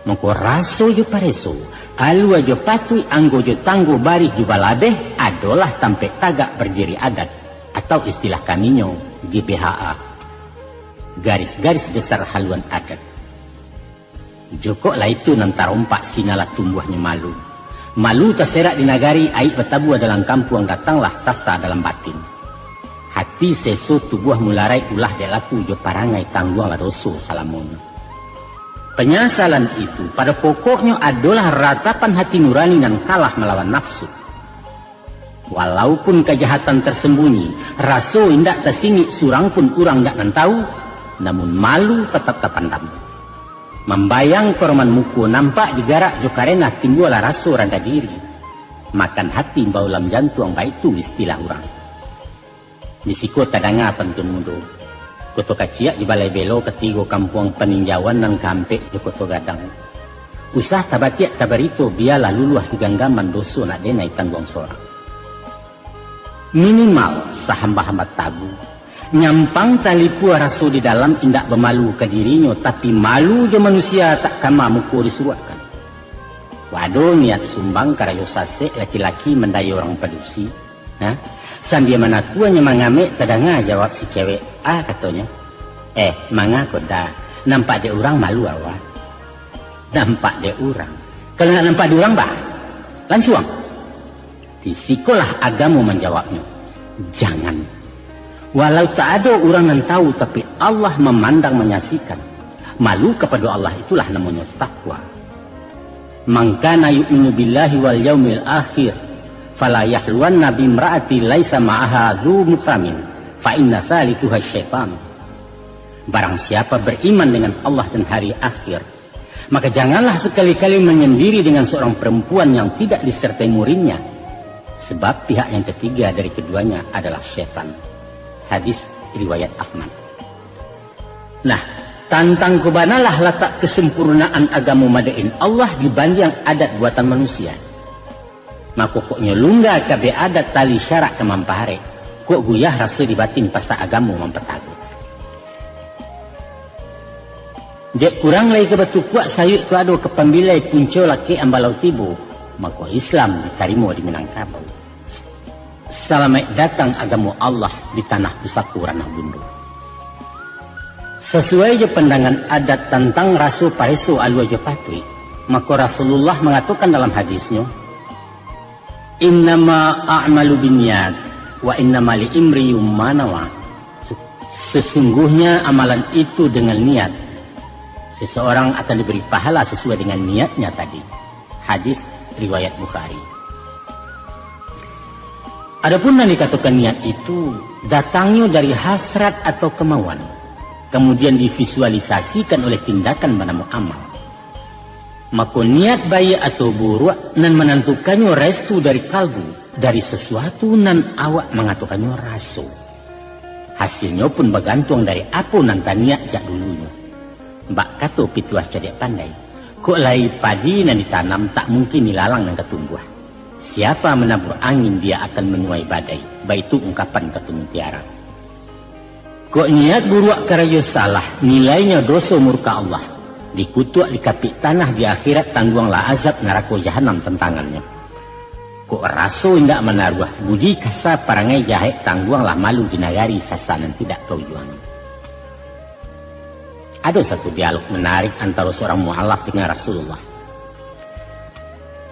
Mako, raso jo pareso, alua jo patuik, anggo jo tanggo, barih jo balabeh, adolah tampek tagak bardiri adat, atau istilah kaminyo, G B H A, garis-garis besar haluan adat. Jokoklah itu nan tarompak, sinanlah tumbuahnyo malu. Malu taserak di nagari, aik batabua dalam kampuang, datanglah sasa dalam batin. Hati seso, tubuah mularaik, ulah dek laku jo parangai, tangguanglah doso salamonyo. Panyasalan itu, pado pokoknyo, adolah ratapan hati nurani nan kalah malawan nafsu. Walaupun kajahatan tersembunyi, raso indak tasingik surang pun urang indak nan tahu, namun malu tatap tapandam. Mambayang koroman muko nampak digarak jo karena timbualah raso randah diri. Makan hati baulam jantuang, baitu istilah urang. Di siko tadanga pantun mudo. Koto Kaciak di Balai Belo, katigo kampuang paninjauan nan kaampek jo Koto Gadang. Usah tabatiak tabarito, bialah luluah di ganggaman, doso nak denai tangguang sorang. Minimal sahamba-hamba tabu. Nyampang talipua raso di dalam, indak bamalu ka dirinyo, tapi malu jo manusia tak kama muko disuruakkan. Wado niat sumbang karajo sasek, laki-laki mandayai urang padusi. Ha? Sambia manakuanyo mangamek, tadanga jawab si cewek. Ah, katonyo. Eh, manga ko da. Nampak dek urang malu awak. Nampak dek urang. Kalau nak nampak dek urang, bah. Lansuang. Di sikolah agamo manjawabnyo. Jangan. Walau tak ado urang nan tahu, tapi Allah mamandang manyaksikan. Malu kapado Allah itulah namonyo takwa. "Man kana yu'minu billahi wal yaumil akhir, fala yahluwanna bimra'ati laisa ma'aha dzu muhramin, fa inna tsalitsuha syaitan." Barang siapa beriman dengan Allah dan hari akhir, maka janganlah sekali-kali menyendiri dengan seorang perempuan yang tidak disertai muhrimnya, sebab pihak yang ketiga dari keduanya adalah setan. Hadis riwayat Ahmad. Nah, tantang ko banalah latak kesempurnaan agamo madein Allah dibandiang adat buatan manusia. Mako kok nyo lungga kabeh adat, tali syarak ka mampaharek, kok guyah raso di batin, pasa agamo mampatago. Dek kurang lai ka batukuak, sayuik ko ado ka pambilai, punco lakek ambalau tibo, mako Islam ditarimo di Minangkabau. Salamaik datang agamo Allah di tanah pusako ranah bundo. Sasuai jo pandangan adat tantang raso pareso alua jo patuik, mako Rasulullah mangatokan dalam hadisnyo, "Innama a'malu binniyat, wa innama liimri'in ma nawa." Se-, sesungguhnya amalan itu dengan niat. Seseorang akan diberi pahala sesuai dengan niatnya tadi. Hadis riwayat Bukhari. Adapun nan dikatokan niat itu, datangnyo dari hasrat atau kemauan, kemudian divisualisasikan oleh tindakan banamo amal. Mako, niat baiak atau buruak nan manantukannyo restu dari kalbu, dari sasuatu nan awak mangatokannyo raso. Hasilnyo pun bagantuang dari apo nan taniat jak dulunyo. Bak kato pituah cadiak pandai, kok lai padi nan ditanam, tak mungkin ilalang nan ka tumbuah. Siapa menabur angin, dia akan menuai badai, baitu ungkapan Kato Mutiara. Kok niat buruak karajo salah, nilainyo doso murka Allah, dikutuak dikapik tanah, di akhirat tangguanglah azab narako jahanam tantangannyo. Kok raso indak manaruah, budi kasa parangai jahek, tangguanglah malu di nagari, sasa nan tidak tau juangan. Ado satu dialog menarik antaro seorang mualaf dengan Rasulullah.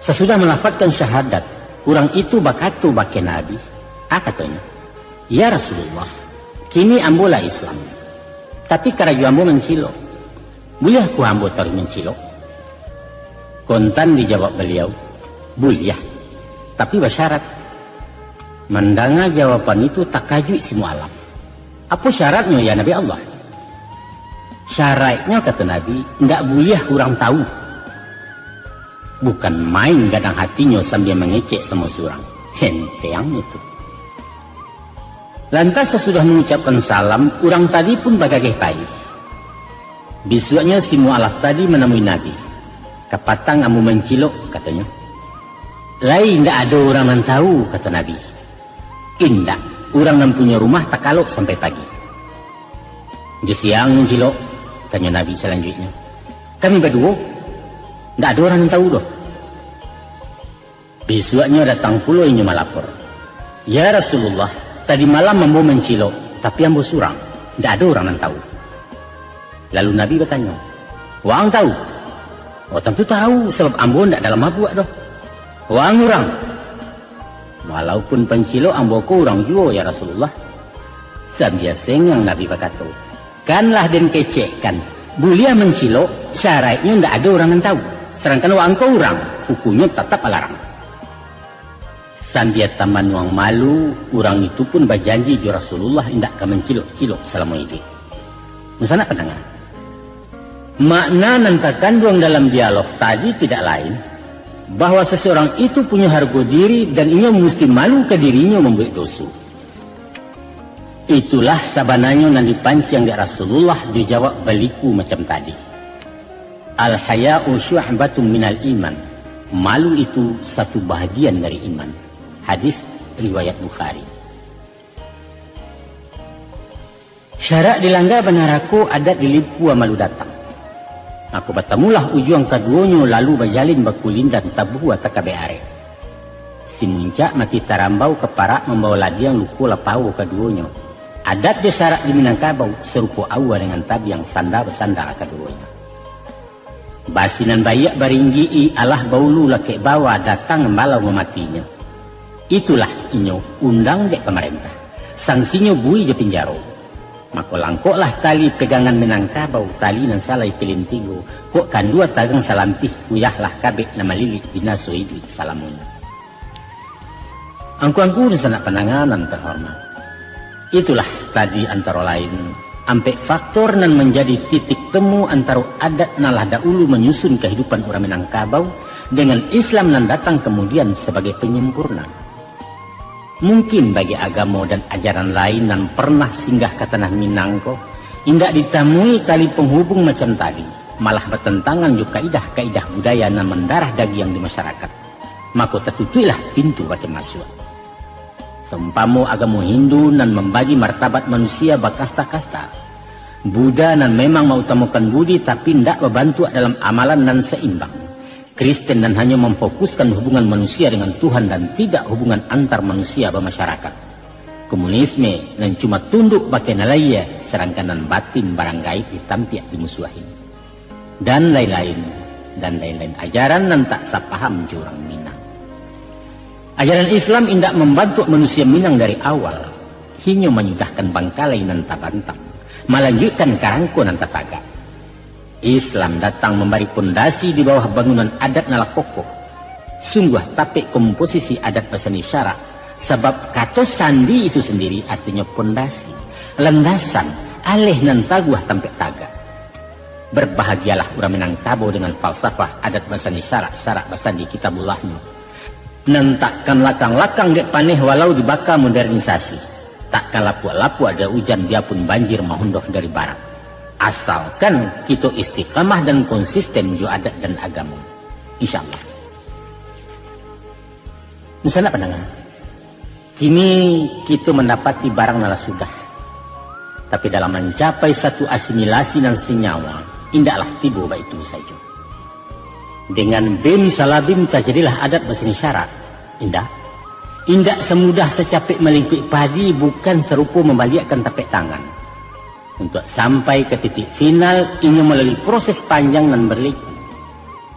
Sasudah malafazkan syahadat, urang itu bakato bakeh Nabi, ah, katonyo, "Ya Rasulullah, kini ambo lah Islam, tapi karajo ambo mancilok. Buliahkah ambo taruih mancilok?" Kontan dijawab baliau, "Buliah, tapi basyarat." Mandanga jawaban itu, takajuik si mualaf. "Apo syaratnyo, ya Nabi Allah?" "Syaraiknyo," kato Nabi, "ndak buliah urang tahu." Bukan main gadang hatinyo sambia mangecek samo surang. Henteang itu. Lantas sasudah mangucapkan salam, urang tadi pun bagageh pai. Bisuaknyo si mualaf tadi manamui Nabi. "Kapatang ambo mancilok," katonyo. "Lai indak ado urang nan tahu," kato Nabi. "Indak, urang nan punyo rumah takalok sampai pagi." "Jo siang mancilok?" tanyo Nabi salanjuiknyo. "Kami baduo, indak ado urang nan tahu doh." Bisuaknyo datang pulo inyo malapor, "Ya Rasulullah, tadi malam ambo mancilok, tapi ambo surang, indak ado urang nan tahu." Lalu Nabi batanyo, "Waang tahu?" "Oh, tantu tahu, sabab ambo indak dalam mabuak doh." "Waang urang?" "Walaupun pancilok, ambo ko urang juo, ya Rasulullah." Sambia sengang Nabi bakato, "Kan lah den kecekkan, buliah mancilok, syaraiknyo indak ado urang nan tahu. Sadangkan waang ko urang, hukumnyo tatap alarang." Sambia tamanuang malu, urang itu pun bajanji jo Rasulullah indak ka mancilok-cilok salamo iduik. Dunsanak pandanga, makna nan takanduang dalam dialog tadi tidak lain, bahwa seseorang itu punyo hargo diri dan inyo musti malu ka dirinyo mambuek doso. Itulah sabananyo nan dipanciang dek Rasulullah jo jawab baliku macam tadi. "Al-haya'u syu'batun minal iman." Malu itu satu bahagian dari iman. Hadis riwayat Bukhari. Syarak dilangga banarako, adat dilipua malu datang. Mako batamulah ujuang kaduonyo, lalu bajalin bakulindan, tabua takabek arek. Si muncak mati tarambau, kaparak mambawa ladiang, luko lah pawo kaduonyo. Adat jo syarak di Minangkabau, sarupo aua dengan tabiang, sanda basanda kaduonyo. Basi nan baiak baringgik-i, alah baulu lakek bawa, datang ambalau mamatinyo. Itulah inyo undang dek pamarentah, sangsinyo bui jo pinjaro. Mako langkoklah tali pegangan Minangkabau, tali nan salai pilin tigo, kok kandua tagang salampih, kuyahlah kabek nan malilik, binaso iduik salamonyo. Angku-angku dunsanak pandanga nan terhormat, itulah tadi antaro lain ampek faktor nan manjadi titik temu antaro adat nan lah daulu manyusun kahidupan urang Minangkabau dengan Islam nan datang kamudian sabagai panyempurna. Mungkin bagi agamo dan ajaran lain nan pernah singgah ka tanah Minang ko, indak ditamui tali panghubung macam tadi, malah batantangan jo kaidah-kaidah budaya nan mandarah dagiang di masyarakat. Mako tatutuiklah pintu bakeh masuak. Saumpamo agamo Hindu nan mambagi martabat manusia bakasta-kasta, Buddha nan memang mautamokan budi tapi ndak babantuak dalam amalan nan saimbang, Kristen nan hanyo mamfokuskan hubungan manusia dengan Tuhan dan tidak hubungan antar manusia bamasyarakat, komunisme nan cuma tunduk bakeh nan lahia, sadangkan nan batin barang gaib ditampiak dimusuahi, dan lain-lain, dan lain-lain ajaran nan tak sapaham jo urang Minang. Ajaran Islam indak mambantuak manusia Minang dari awal, hinyo manyudahkan bangkalai nan tabantang, malanjuikkan karangko nan tatagak. Islam datang mambari pondasi di bawah bangunan adat nan lah kokoh. Sungguah tapek komposisi adat basandi syarak, sabab kato sandi itu sandiri artinyo pondasi, landasan, aleh nan taguah tampek tagak. Berbahagialah urang Minangkabau dengan falsafah adat basandi syarak, syarak basandi Kitabullahnyo, nan takkan lakang-lakang dek paneh walau dibaka modernisasi, takkan lapuak-lapuak dek ujan biapun banjir mahondoh dari barat. Asalkan kito istiqamah dan konsisten jo adat dan agamo. Insya Allah. Dunsanak pandanga, kini kito mandapati barang nan lah sudah. Tapi dalam mancapai satu asimilasi nan sanyawa, indaklah tibo baitu sajo. Dengan bim salabim tajadilah adat basandi syarak? Indak. Indak samudah sacapek malingkuik padi, bukan sarupo mambaliakkan tapek tangan. Untuak sampai ka titik final, inyo malalui proses panjang nan berliku.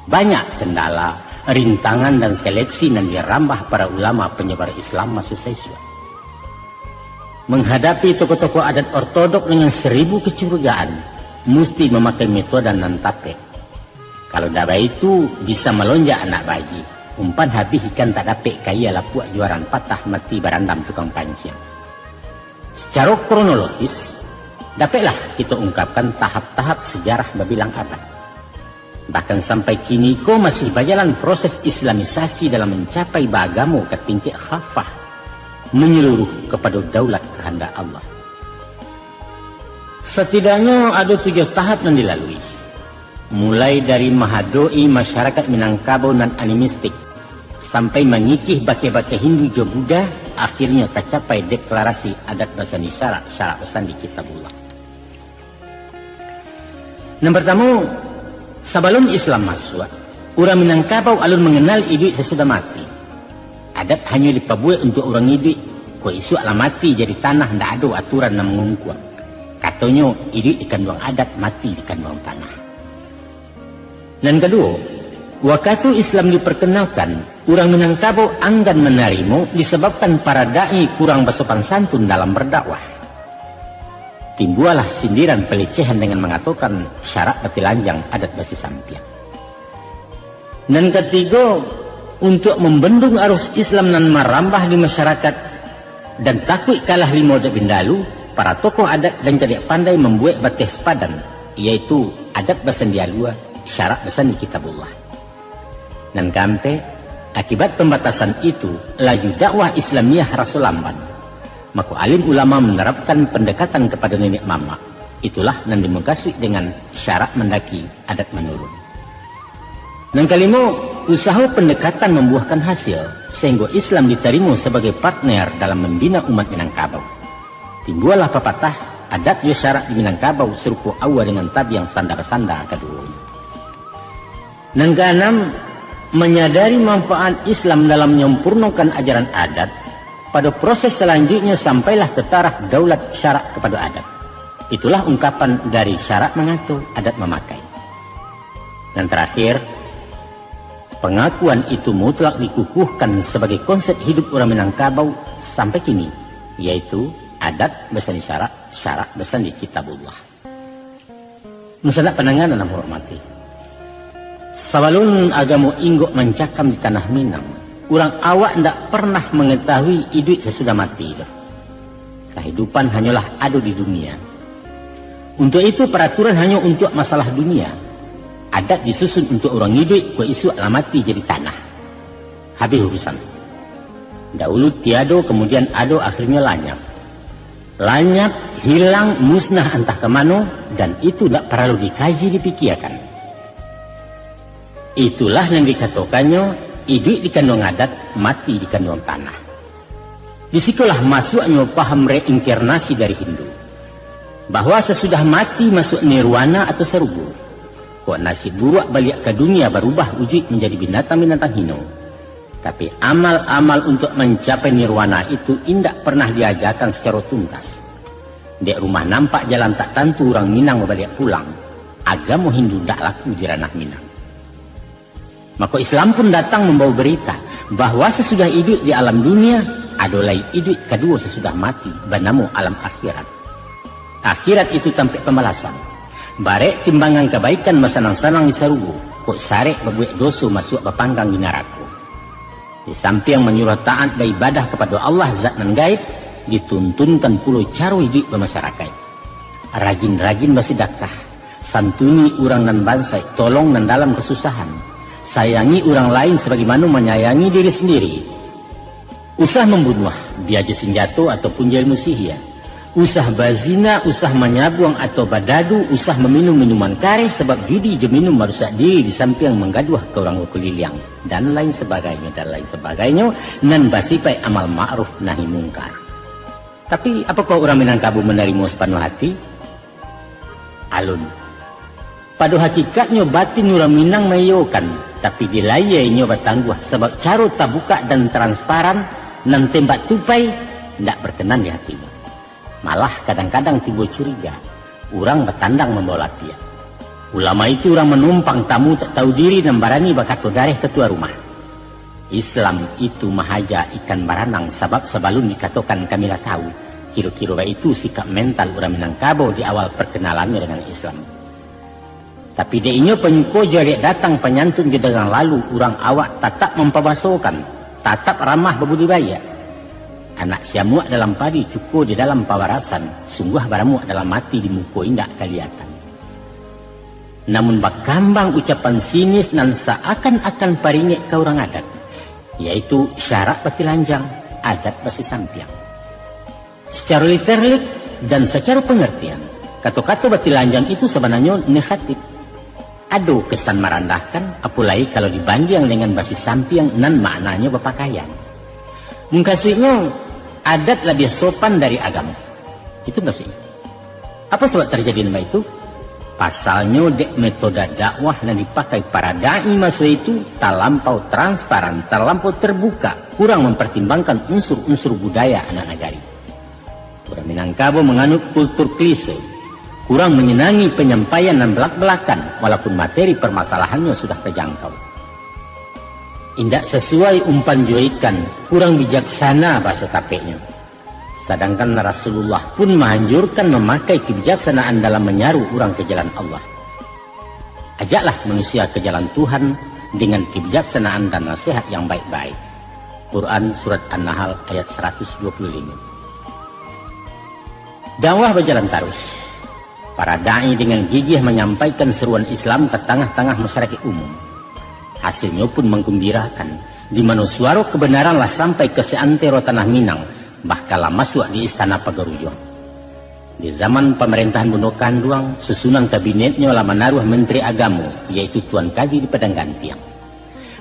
Banyak kendala, rintangan, dan seleksi nan dirambah para ulama panyebar Islam maso saisuak. Manghadapi tokoh-tokoh adat ortodok dengan saribu kacurigaan, musti mamakai metode nan tapek. Kalau ndak baitu, bisa malonjak anak bagi. Umpan habih ikan tak dapek, kaia lapuak juaran patah, mati barandam tukang panciang. Sacaro kronologis, dapeklah kito ungkapkan tahap-tahap sajarah babilang abad. Bahkan sampai kini ko masih bajalan proses islamisasi dalam mancapai baagamo ka tingkek khafah, manyaluruh kapado daulat kahandak Allah. Satidaknyo ado tujuah tahap nan dilalui. Mulai dari mahadok-i masyarakat Minangkabau nan animistik, sampai mangikih bakeh-bakeh Hindu jo Buddha, akhirnyo tacapai deklarasi adat basandi syarak, syarak basandi Kitabullah. Nan partamo, sabalun Islam masuak, urang Minangkabau alun manganal iduik sasudah mati. Adat hanyo dipabuek untuak urang iduik, kok isuak lah mati jadi tanah, ndak ado aturan nan mangungkuang. Katonyo, iduik dikanduang adat, mati dikanduang tanah. Nan kaduo, wakatu Islam diparkenalkan, urang Minangkabau anggan manarimo disababkan para da'i kurang basopan santun dalam bardakwah. Timbualah sindiran palecehan dengan mangatokan syarak batilanjang, adat basisampiang. Nan katigo, Untuak mambendung arus Islam nan marambah di masyarakat, dan takuik kalah limo dek bindalu, para tokoh adat dan cadiak pandai mambuek bateh sapadan, yaitu adat basandi alua, syarak basandi Kitabullah. Nan kaampek, akibat pambatasan itu, laju dakwah Islamiah raso lamban. Mako, alim ulama manarapkan pandekatan kapado niniak mamak. Itulah nan dimukasuik dengan syarak mandaki, adat manurun. Nan kalimo, usaho pandekatan mambuahkan hasil, sahinggo Islam ditarimo sabagai partner dalam mambina umat Minangkabau. Timbualah papatah, adat jo syarak di Minangkabau sarupo aua dengan tabiang sanda-basanda kaduonyo. Nan kaanam, manyadari manfaat Islam dalam manyampurnokan ajaran adat, pado proses salanjuiknyo sampailah ka taraf daulat syarak kapado adat. Itulah ungkapan dari syarak mangato, adat mamakai. Nan tarakhir, pangakuan itu mutlak dikukuhkan sabagai konsep hidup urang Minangkabau sampai kini, yaitu adat basandi syarak, syarak basandi Kitabullah. Dunsanak pandanga nan ambo hormati, sabalun agamo inggok mancakam di tanah Minang, urang awak ndak pernah mangatahui iduik sasudah mati tu. Kahidupan hanyolah ado di dunia. Untuak itu, paraturan hanyo untuak masalah dunia. Adat disusun untuak urang iduik, kok isuak lah mati jadi tanah. Habih urusan. Daulu tiado, kamudian ado, akhirnyo lanyap. Lanyap, hilang, musnah antah ka mano, dan itu ndak paralu dikaji, dipikiakan. Itulah nan dikatokannyo, iduik di kanduang adat, mati di kanduang tanah. Di sikolah masuaknyo paham reinkarnasi dari Hindu, bahwa sasudah mati masuak nirwana atau sarugo. Kok nasib buruak baliak ka dunia, barubah ujuik manjadi binatang-binatang hino. Tapi, amal-amal untuak mancapai nirwana itu indak pernah diajakan sacaro tuntas. Dek rumah nampak jalan tak tantu urang Minang babaliak pulang, agamo Hindu ndak laku di ranah Minang. Mako, Islam pun datang mambawa barita, bahwa sasudah iduik di alam dunia, ado lai iduik kaduo sasudah mati, banamo alam akhirat. Akhirat itu tampek pambalasan. Barek timbangan kabaikan basanang-sanang di sarugo, kok sarek babuek doso masuak bapanggang di narako. Di sampiang manyuruah taat baibadah kapado Allah zat nan gaib, dituntunkan pulo caro iduik bamasyarakaik. Rajin-rajin basidakah, santuni urang nan bansaik, tolong nan dalam kasusahan, sayangi urang lain sabagaimano manyayangi diri sandiri. Usah mambunuah, bia jo sinjato ataupun jo ilmu sihia. Usah bazina, usah manyabuang atau badadu, usah maminum minuman kareh, sabab judi jo minum marusak diri di sampiang manggaduah ka urang bakuliliang, dan lain sabagainyo, dan lain sabagainyo, nan basipaik amal ma'ruf nahi mungkar. Tapi, apokoh urang Minangkabau manarimo sapanuah ati? Alun. Pado hakikatnyo, batin urang Minang maiyokan, tapi di layie inyo batangguah, sabab caro tabukak dan transparan nan tembak tupai, ndak barkanan di hatinyo. Malah, kadang-kadang timbua curiga, urang batandang mambawa lapiak. Ulama itu urang manumpang tamu tak tahu diri nan barani bakato dareh ka tuan rumah. Islam itu mahaja ikan baranang, sabab sabalun dikatokan kami lah tahu, kiro-kiro baitu sikap mental urang Minangkabau di awal parkanalannyo dengan Islam. Tapi dek inyo panyuko jo aliak datang, panyantun jo dagang lalu, urang awak tatap mampabasokan, tatap ramah babudi baiak. Anak siamuak dalam padi, cuko di dalam pabarasan, sungguah baramuak dalam ati, di muko indak kaliatan. Namun bakambang ucapan sinis nan saakan-akan paringek ka urang adat, yaitu syarak batilanjang, adat basisampiang. Sacaro literik dan sacaro pangartian, kato-kato batilanjang itu sabananyo negatif. Ado kesan marandahkan, apolai kalau dibandiang dengan basisampiang nan maknanyo bapakaian. Mukasuiknyo, adat labiah sopan dari agamo. Itu mukasuiknyo. Apo sabab tarjadi nan baitu? Pasalnyo dek metode dakwah nan dipakai para da'i maso itu talampau transparan, talampau terbuka, kurang mampartimbangkan unsur-unsur budaya anak nagari. Urang Minangkabau manganut kultur klise, kurang manyanangi panyampaian nan balak-balakan, walaupun materi parmasalahannyo sudah tajangkau. Indak sasuai umpan jo ikan, kurang bijaksana bahaso tapeknyo. Sadangkan Rasulullah pun maanjurkan mamakai kabijaksanaan dalam manyaru urang ka jalan Allah. Ajaklah manusia ka jalan Tuhan, dengan kebijaksanaan dan nasihat yang baik-baik. Quran Surat An-Nahl ayat saratus dua puluh limo. Dakwah bajalan taruih. Para da'i dengan gigih manyampaikan saruan Islam ka tangah-tangah masyarakat umum. Hasilnyo pun manggumbirakan, di mano suaro kabanaran lah sampai ka saantero tanah Minang, bahkan lah masuak di istana pagarujuang. Di zaman pamarentahan Bundo Kanduang, susunan kabinetnyo lah manaruah Menteri Agamo, yaitu Tuan Kadi di Padang Gantiang.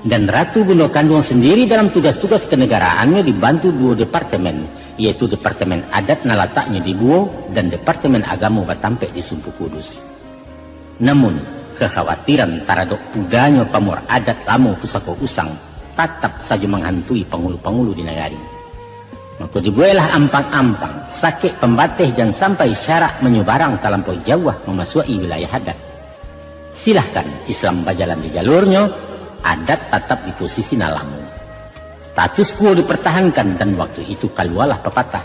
Dan Ratu Bundo Kanduang sandiri dalam tugas-tugas kanagaraannyo dibantu duo departemen, yaitu Departemen Adat nan lataknyo di Buo dan Departemen Agamo batampek di Sumpu Kudus. Namun, kakhawatiran taradok puganyo pamor adat lamo pusako usang tatap sajo manghantui pangulu-pangulu di nagari. Mako dibueklah ampang-ampang, sakek pambateh jan sampai syarak manyubarang talampau jauah mamasuak-i wilayah adat. Silahkan Islam bajalan di jalurnyo, adat tatap di posisi nan lamo. Status quo dipertahankan dan waktu itu kalualah papatah,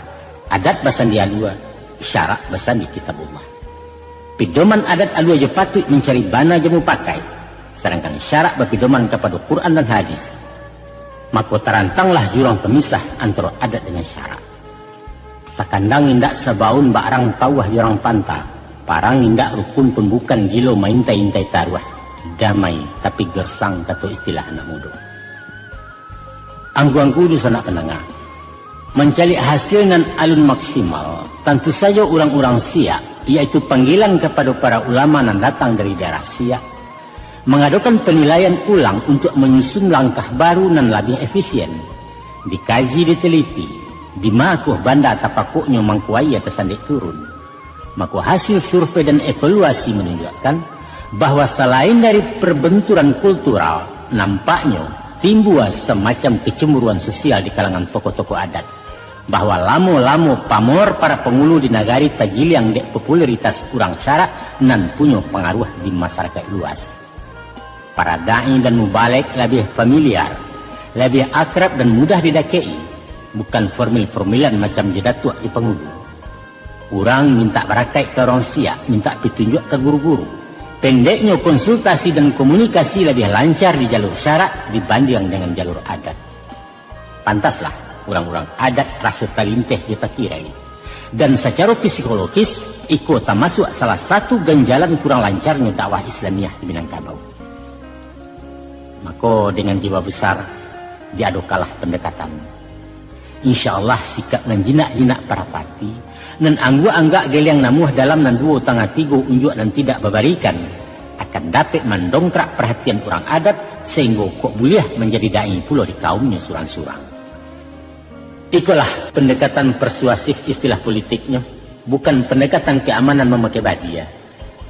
"Adat basandi alua, syarak basandi Kitabullah." Pidoman adat alua jo patuik mancari bana jo mupakai, sadangkan syarak bapidoman kapado Quran dan Hadis. Mako tarantanglah jurang pamisah antaro adat dengan syarak. Sakandang indak sabaun bak arang pauah jo arang panta, parang indak rukun pun bukan gilo maintai-intai taruah, damai tapi gersang kato istilah anak mudo. Angku-angku dunsanak pandanga, mancaliak hasil nan alun maksimal, tantu sajo urang-urang siak, yaitu panggilan kapado para ulama nan datang dari daerah siak, mangadokan panilaian ulang untuak manyusun langkah baru nan labiah efisien, dikaji diteliti, di ma kuah banda tapakoknyo mangko aia tasandek turun. Mako hasil survei dan evaluasi manunjuakkan, bahwa salain dari perbenturan kultural, nampaknyo timbua samacam kecemburuan sosial di kalangan tokoh-tokoh adat, bahwa lamo-lamo pamor para pangulu di nagari tagiliang dek popularitas urang syarak nan punyo pangaruah di masarakaik luas. Para da'i dan mubalek labiah familiar, labiah akrab dan mudah didakek-i, bukan formil-formilan macam jo datuak jo pangulu. Urang mintak barakaik ka urang siak, mintak pitunjuak ka guru-guru. Pendeknyo, konsultasi dan komunikasi labiah lancar di jalur syarak dibandiang dengan jalur adat. Pantaslah, urang-urang adat raso talinteh jo takirai. Dan sacaro psikologis, iko tamasuak salah satu ganjalan kurang lancarnyo dakwah Islamiah di Minangkabau. Mako, dengan jiwa besar, diadokanlah pandekatan. Insya Allah, sikap nan jinak-jinak parapati, nan anggak-anggak geliang namuah dalam nan duo tangah tigo unjuak nan tidak babarikan, akan dapek mandongkrak parhatian urang adat, sahinggo kok buliah manjadi da'i pulo di kaumnyo surang-surang. Ikolah pendekatan persuasif istilah politiknyo, bukan pendekatan keamanan mamakai badia,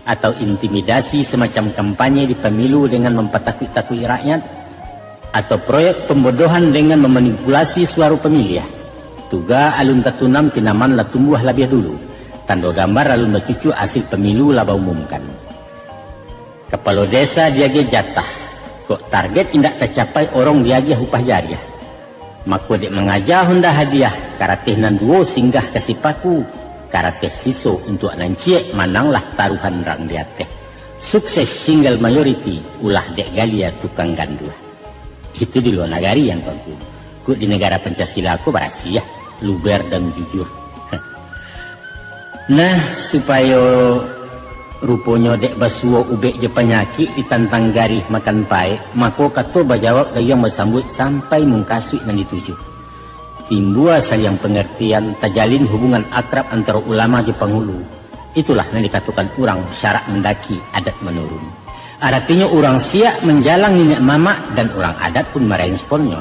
atau intimidasi semacam kampanye di pamilu dengan mampatakuik-takuik rakyat, atau proyek pembodohan dengan memanipulasi suaro pamiliah. Tuga alun tatunam tinaman lah tumbuah labiah dulu, tando gambar alun bacucuk asil pamilu lah baumumkan. Kapalo desa diagiah jatah, kok target indak tacapai, urang diagiah upah jariah. Mako dek mangaja honda hadiah, karateh nan duo singgah ka sipaku, karateh siso untuak nan ciek mananglah taruhan rang di ateh. Sukses single majority, ulah dek galia tukang ganduah. Itu di lua nagari, angku-angku. Kok di nagara Pancasila ko barasiah, luber dan jujur. Nah, supayo ruponyo dek basuo ubek jo panyakik ditantang garih makan paek, mako kato bajawab gayuang basambuik sampai mukasuik nan dituju. Timbua saliang pangartian, tajalin hubungan akrab antaro ulama jo pangulu. Itulah nan dikatokan urang syarak mandaki, adat manurun. Aratinyo urang siak manjalang niniak mamak, dan urang adat pun maresponnyo.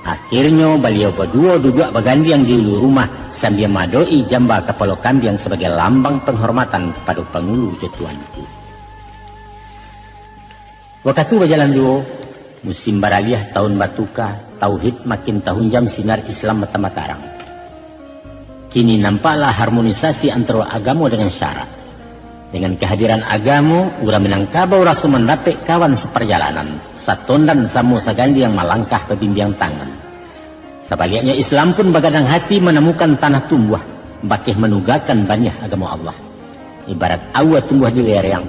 Akhirnyo baliau baduo duduak bagandiang di ulu rumah, sambia maadok-i jamba kapalo kambiang sabagai lambang panghormatan kapado pangulu jo tuanku. Wakatu bajalan juo, musim baraliah, taun batuka, tauhid makin tahunjam, sinar Islam batambah tarang. Kini nampaklah harmonisasi antaro agamo dengan syarak. Dengan kahadiran agamo, urang Minangkabau raso mandapek kawan saparjalanan, satondan samo sagandiang malangkah babimbiang tangan. Sabaliaknyo, Islam pun bagadang hati manamukan tanah tumbuah, bakeh manugakan baniah agamo Allah. Ibarat aua tumbuah di lereng,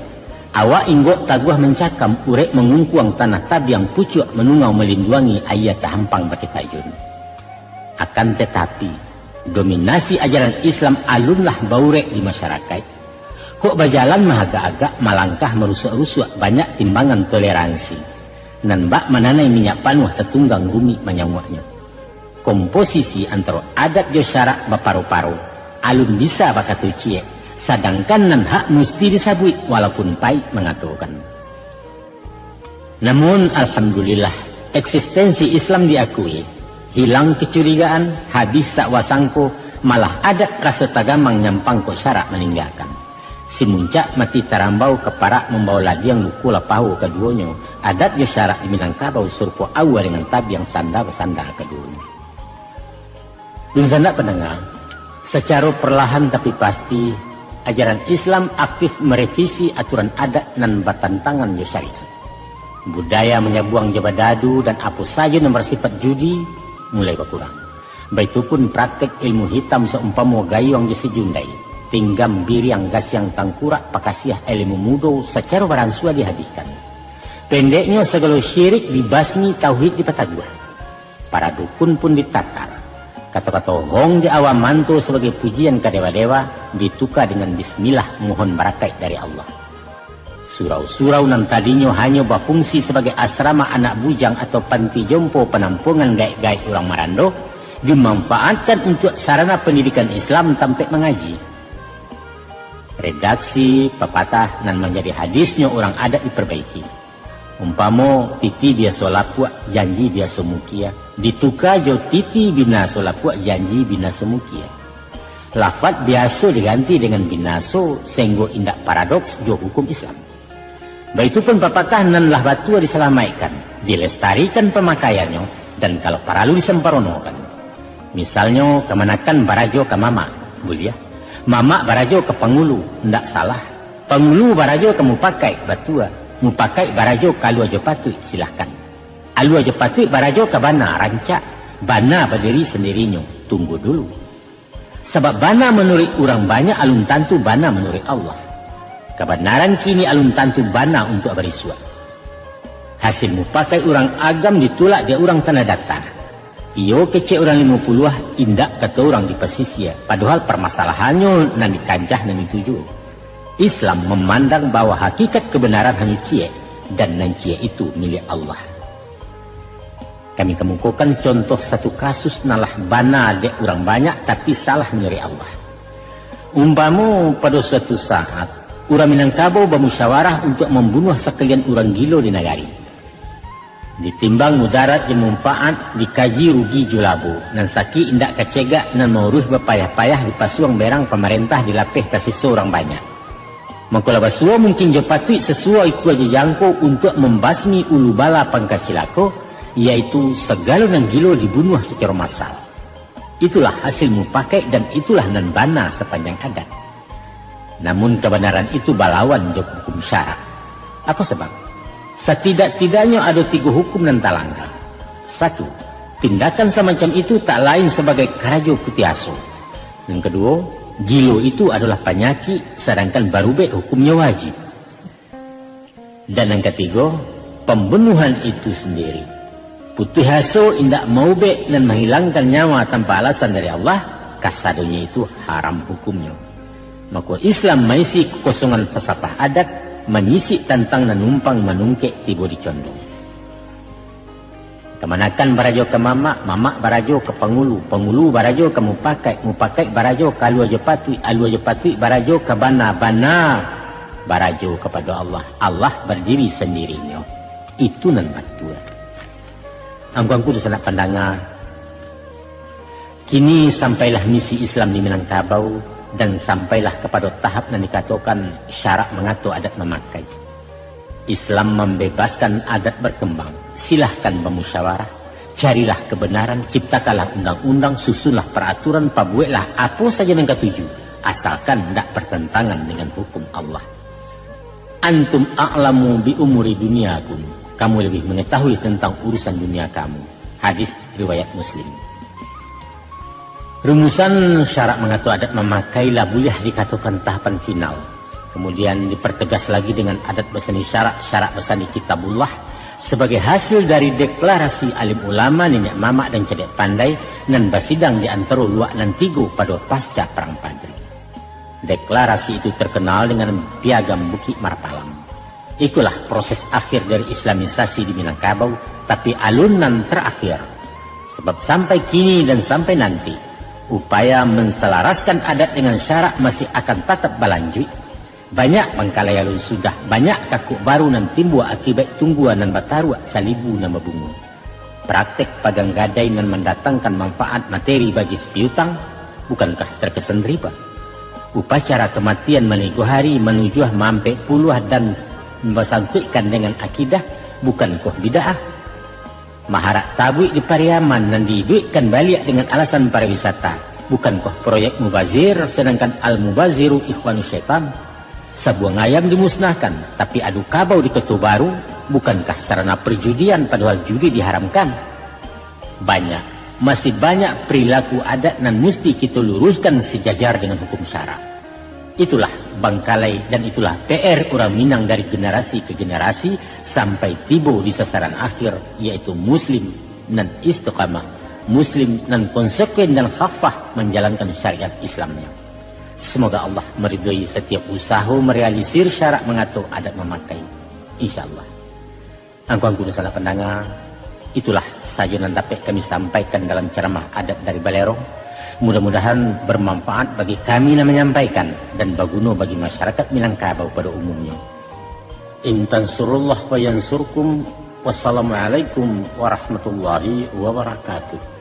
Awak inggok taguah mancakam, urek mangungkuang tanah tabiang, pucuak manungau malinduangi aia tahampang bakeh tajun. Akan tatapi, dominasi ajaran Islam alunlah baurek di masyarakaik. Kok bajalan maagak-agak, malangkah marusuak-rusuak, banyak timbangan toleransi. Nan bak mananai minyak panuah tatunggang rumik manyauaknyo. Komposisi antaro adat jo syarak baparo-paro, alun bisa bakato ciek, sadangkan nan hak musti disabuik walaupun paik mangatokan. Namun, alhamdulillah, eksistensi Islam diakui, hilang kecurigaan, habih sakwa sangko, malah adat raso tagamang nyampang kok syarak maninggakan. Simuncak mati tarambau, kaparak mambao ladiang, luko lah paho kaduonyo, adat jo syarak di Minangkabau sarupo aua dengan tabiang sanda basanda kaduonyo. Dunsanak pandanga, sacaro perlahan tapi pasti, ajaran Islam aktif merevisi aturan adat nan batantangan jo syariat. Budaya manyabuang jo badadu dan apo sajo nan basifat judi mulai bakurang. Baitu pun praktek ilmu hitam saumpamo gayuang jo sijundai, tinggam, biriang, gasiang, tangkurak, pakasiah, ilmu mudo sacaro baransua dihabihkan. Pendeknyo, sagalo syirik dibasmi, tauhid dipataguah. Para dukun pun ditatar. Kato-kato hong di awa manto sabagai pujian ka dewa-dewa, dituka dengan bismillah, mohon barakaik dari Allah. Surau-surau nan tadinyo hanyo bafungsi sabagai asrama anak bujang atau panti jompo panampuangan gaek-gaek urang marando, dimanfaatkan untuak sarana pandidikan Islam tampek mangaji. Redaksi papatah nan manjadi hadisnyo urang adat diparbaiki. Umpamo, titi biaso lapuak, janji biaso mukia, dituka jo titi binaso lapuak, janji binaso mukia. Lafat biaso diganti dengan binaso, sainggo indak paradoks jo hukum Islam. Baitu pun papatah nan lah batua disalamaikkan, dilestarikan pamakaiannyo, dan kalau paralu disamparonokan. Misalnyo, kamanakan barajo ka mamak, buliah. Mamak barajo ka pangulu, ndak salah. Pangulu barajo ka mupakaik, batua. Mupakaik barajo ka alua jo patuik, silahkan. Alua jo patuik barajo ka bana, rancak. Bana badiri sandirinyo, tunggu dulu. Sabab bana manuruik urang banyak alun tantu bana manuruik Allah. Kabanaran kini alun tantu bana untuak barisuak. Hasil mupakaik urang agam ditulak dek urang Tanah Data. Iyo kecek urang Limo Puluah, indak kato urang di pasisia, padohal parmasalahannyo nan di kancah nan itu juo. Islam mamandang bahwa hakikat kabanaran hanyo ciek, dan nan ciek itu milik Allah. Kami kamukokan contoh satu kasus nan lah bana dek urang banyak, tapi salah manuruik Allah. Umpamo, pado suatu saat, urang Minangkabau bamusyawarah untuak mambunuah sakalian urang gilo di nagari. Ditimbang mudarat jo manfaat, dikaji rugi jo labo, nan sakik indak kacegak, nan mauruih bapayah-payah dipasuang berang pamarentah, dilapeh tasiso urang banyak. Mako lah basuo mungkin jo patuik sasuo ikua jo jangko untuak mambasmi ulu bala pangka cilako, yaitu sagalo nan gilo dibunuah sacaro massal. Itulah hasil mupakaik dan itulah nan bana sapanjang adat. Namun kabanaran itu balawan jo hukum syarak. Apo sabab? Satidak-tidaknyo ado tigo hukum nan talangga. Satu, tindakan samacam itu tak lain sabagai karajo putiah aso. Nan kaduo, gilo itu adolah panyakik, sadangkan barubek hukumnyo wajib. Dan nan katigo, pambunuhan itu sandiri. Putuih aso indak maubek nan mahilangkan nyawa tanpa alasan dari Allah, kasadonyo itu haram hukumnyo. Mako, Islam maisi kakosongan falsafah adat, manyisik tantang nan numpang manungkek tibo di condong. Kamanakan barajo ka mamak, mamak barajo ka pangulu, pangulu barajo ka mupakaik, mupakaik barajo ka alua jo patuik, alua jo patuik barajo ka bana, bana barajo kapado Allah, Allah badiri sandirinyo. Itu nan batua. Angku-angku dunsanak pandanga, kini sampailah misi Islam di Minangkabau, dan sampailah kapado tahap nan dikatokan syarak mangato adat mamakai. Islam mambebaskan adat barkambang. Silahkan bamusyawarah, carilah kabanaran, ciptakanlah undang-undang, susunlah paraturan, pabueklah apo sajo nan katuju, asalkan ndak bartantangan dengan hukum Allah. Antum a'lamu bi umuri dunyakum, kamu lebih mengetahui tentang urusan dunia kamu. Hadis riwayat Muslim. Rumusan syarak mangato adat mamakai lah buliah dikatokan tahapan final. Kemudian dipertegas lagi dengan adat basandi syarak, syarak basandi kitabullah, sabagai hasil dari deklarasi alim ulama, niniak mamak dan cadiak pandai, nan basidang di antaro luak nan tigo pado pasca Parang Padri. Deklarasi itu terkenal dengan Piagam Bukik Marapalam. Ikolah proses akhir dari islamisasi di Minangkabau, tapi alun nan tarakhir. Sabab sampai kini dan sampai nanti, upaya mansalaraskan adat dengan syarak masih akan tatap balanjuik. Banyak bangkalai alun sudah, banyak kakuak baru nan timbua akibaik tunggua nan bataruak salibu nan babungo. Praktek pagang gadai nan mandatangkan manfaat materi bagi sapiutang, bukankah tarkesan riba? Upacara kamatian manigo hari manujuah maampek puluah dan basangkuikkan dengan akidah, bukankah bid'ah? Maharak tabuik di Pariaman nan diiduikkan baliak dengan alasan pariwisata, bukankah proyek mubazir, sadangkan al-mubaziru ikhwanu syaitan? Sabuang ayam dimusnahkan, tapi adu kabau di Koto Baru, bukankah sarana perjudian, padahal judi diharamkan? Banyak, masih banyak perilaku adat nan musti kito luruihkan sajajar dengan hukum syarak. Itulah bangkalai dan itulah P R urang Minang dari generasi ke generasi sampai tibo di sasaran akhir, yaitu muslim nan istiqamah, muslim nan konsekuen dan khafah manjalankan syariat Islamnya. Semoga Allah meridhoi satiap usaho merealisir syarak mangato adat mamakai. Insyaallah. Angku-angku dunsanak pandanga, itulah sajo nan dapek kami sampaikan dalam ceramah adat dari Balerong. Mudah-mudahan bermanfaat bagi kami nan manyampaikan dan baguno bagi masyarakat Minangkabau pada umumnyo. In tansurullah wa yansurkum. Wassalamualaikum warahmatullahi wabarakatuh.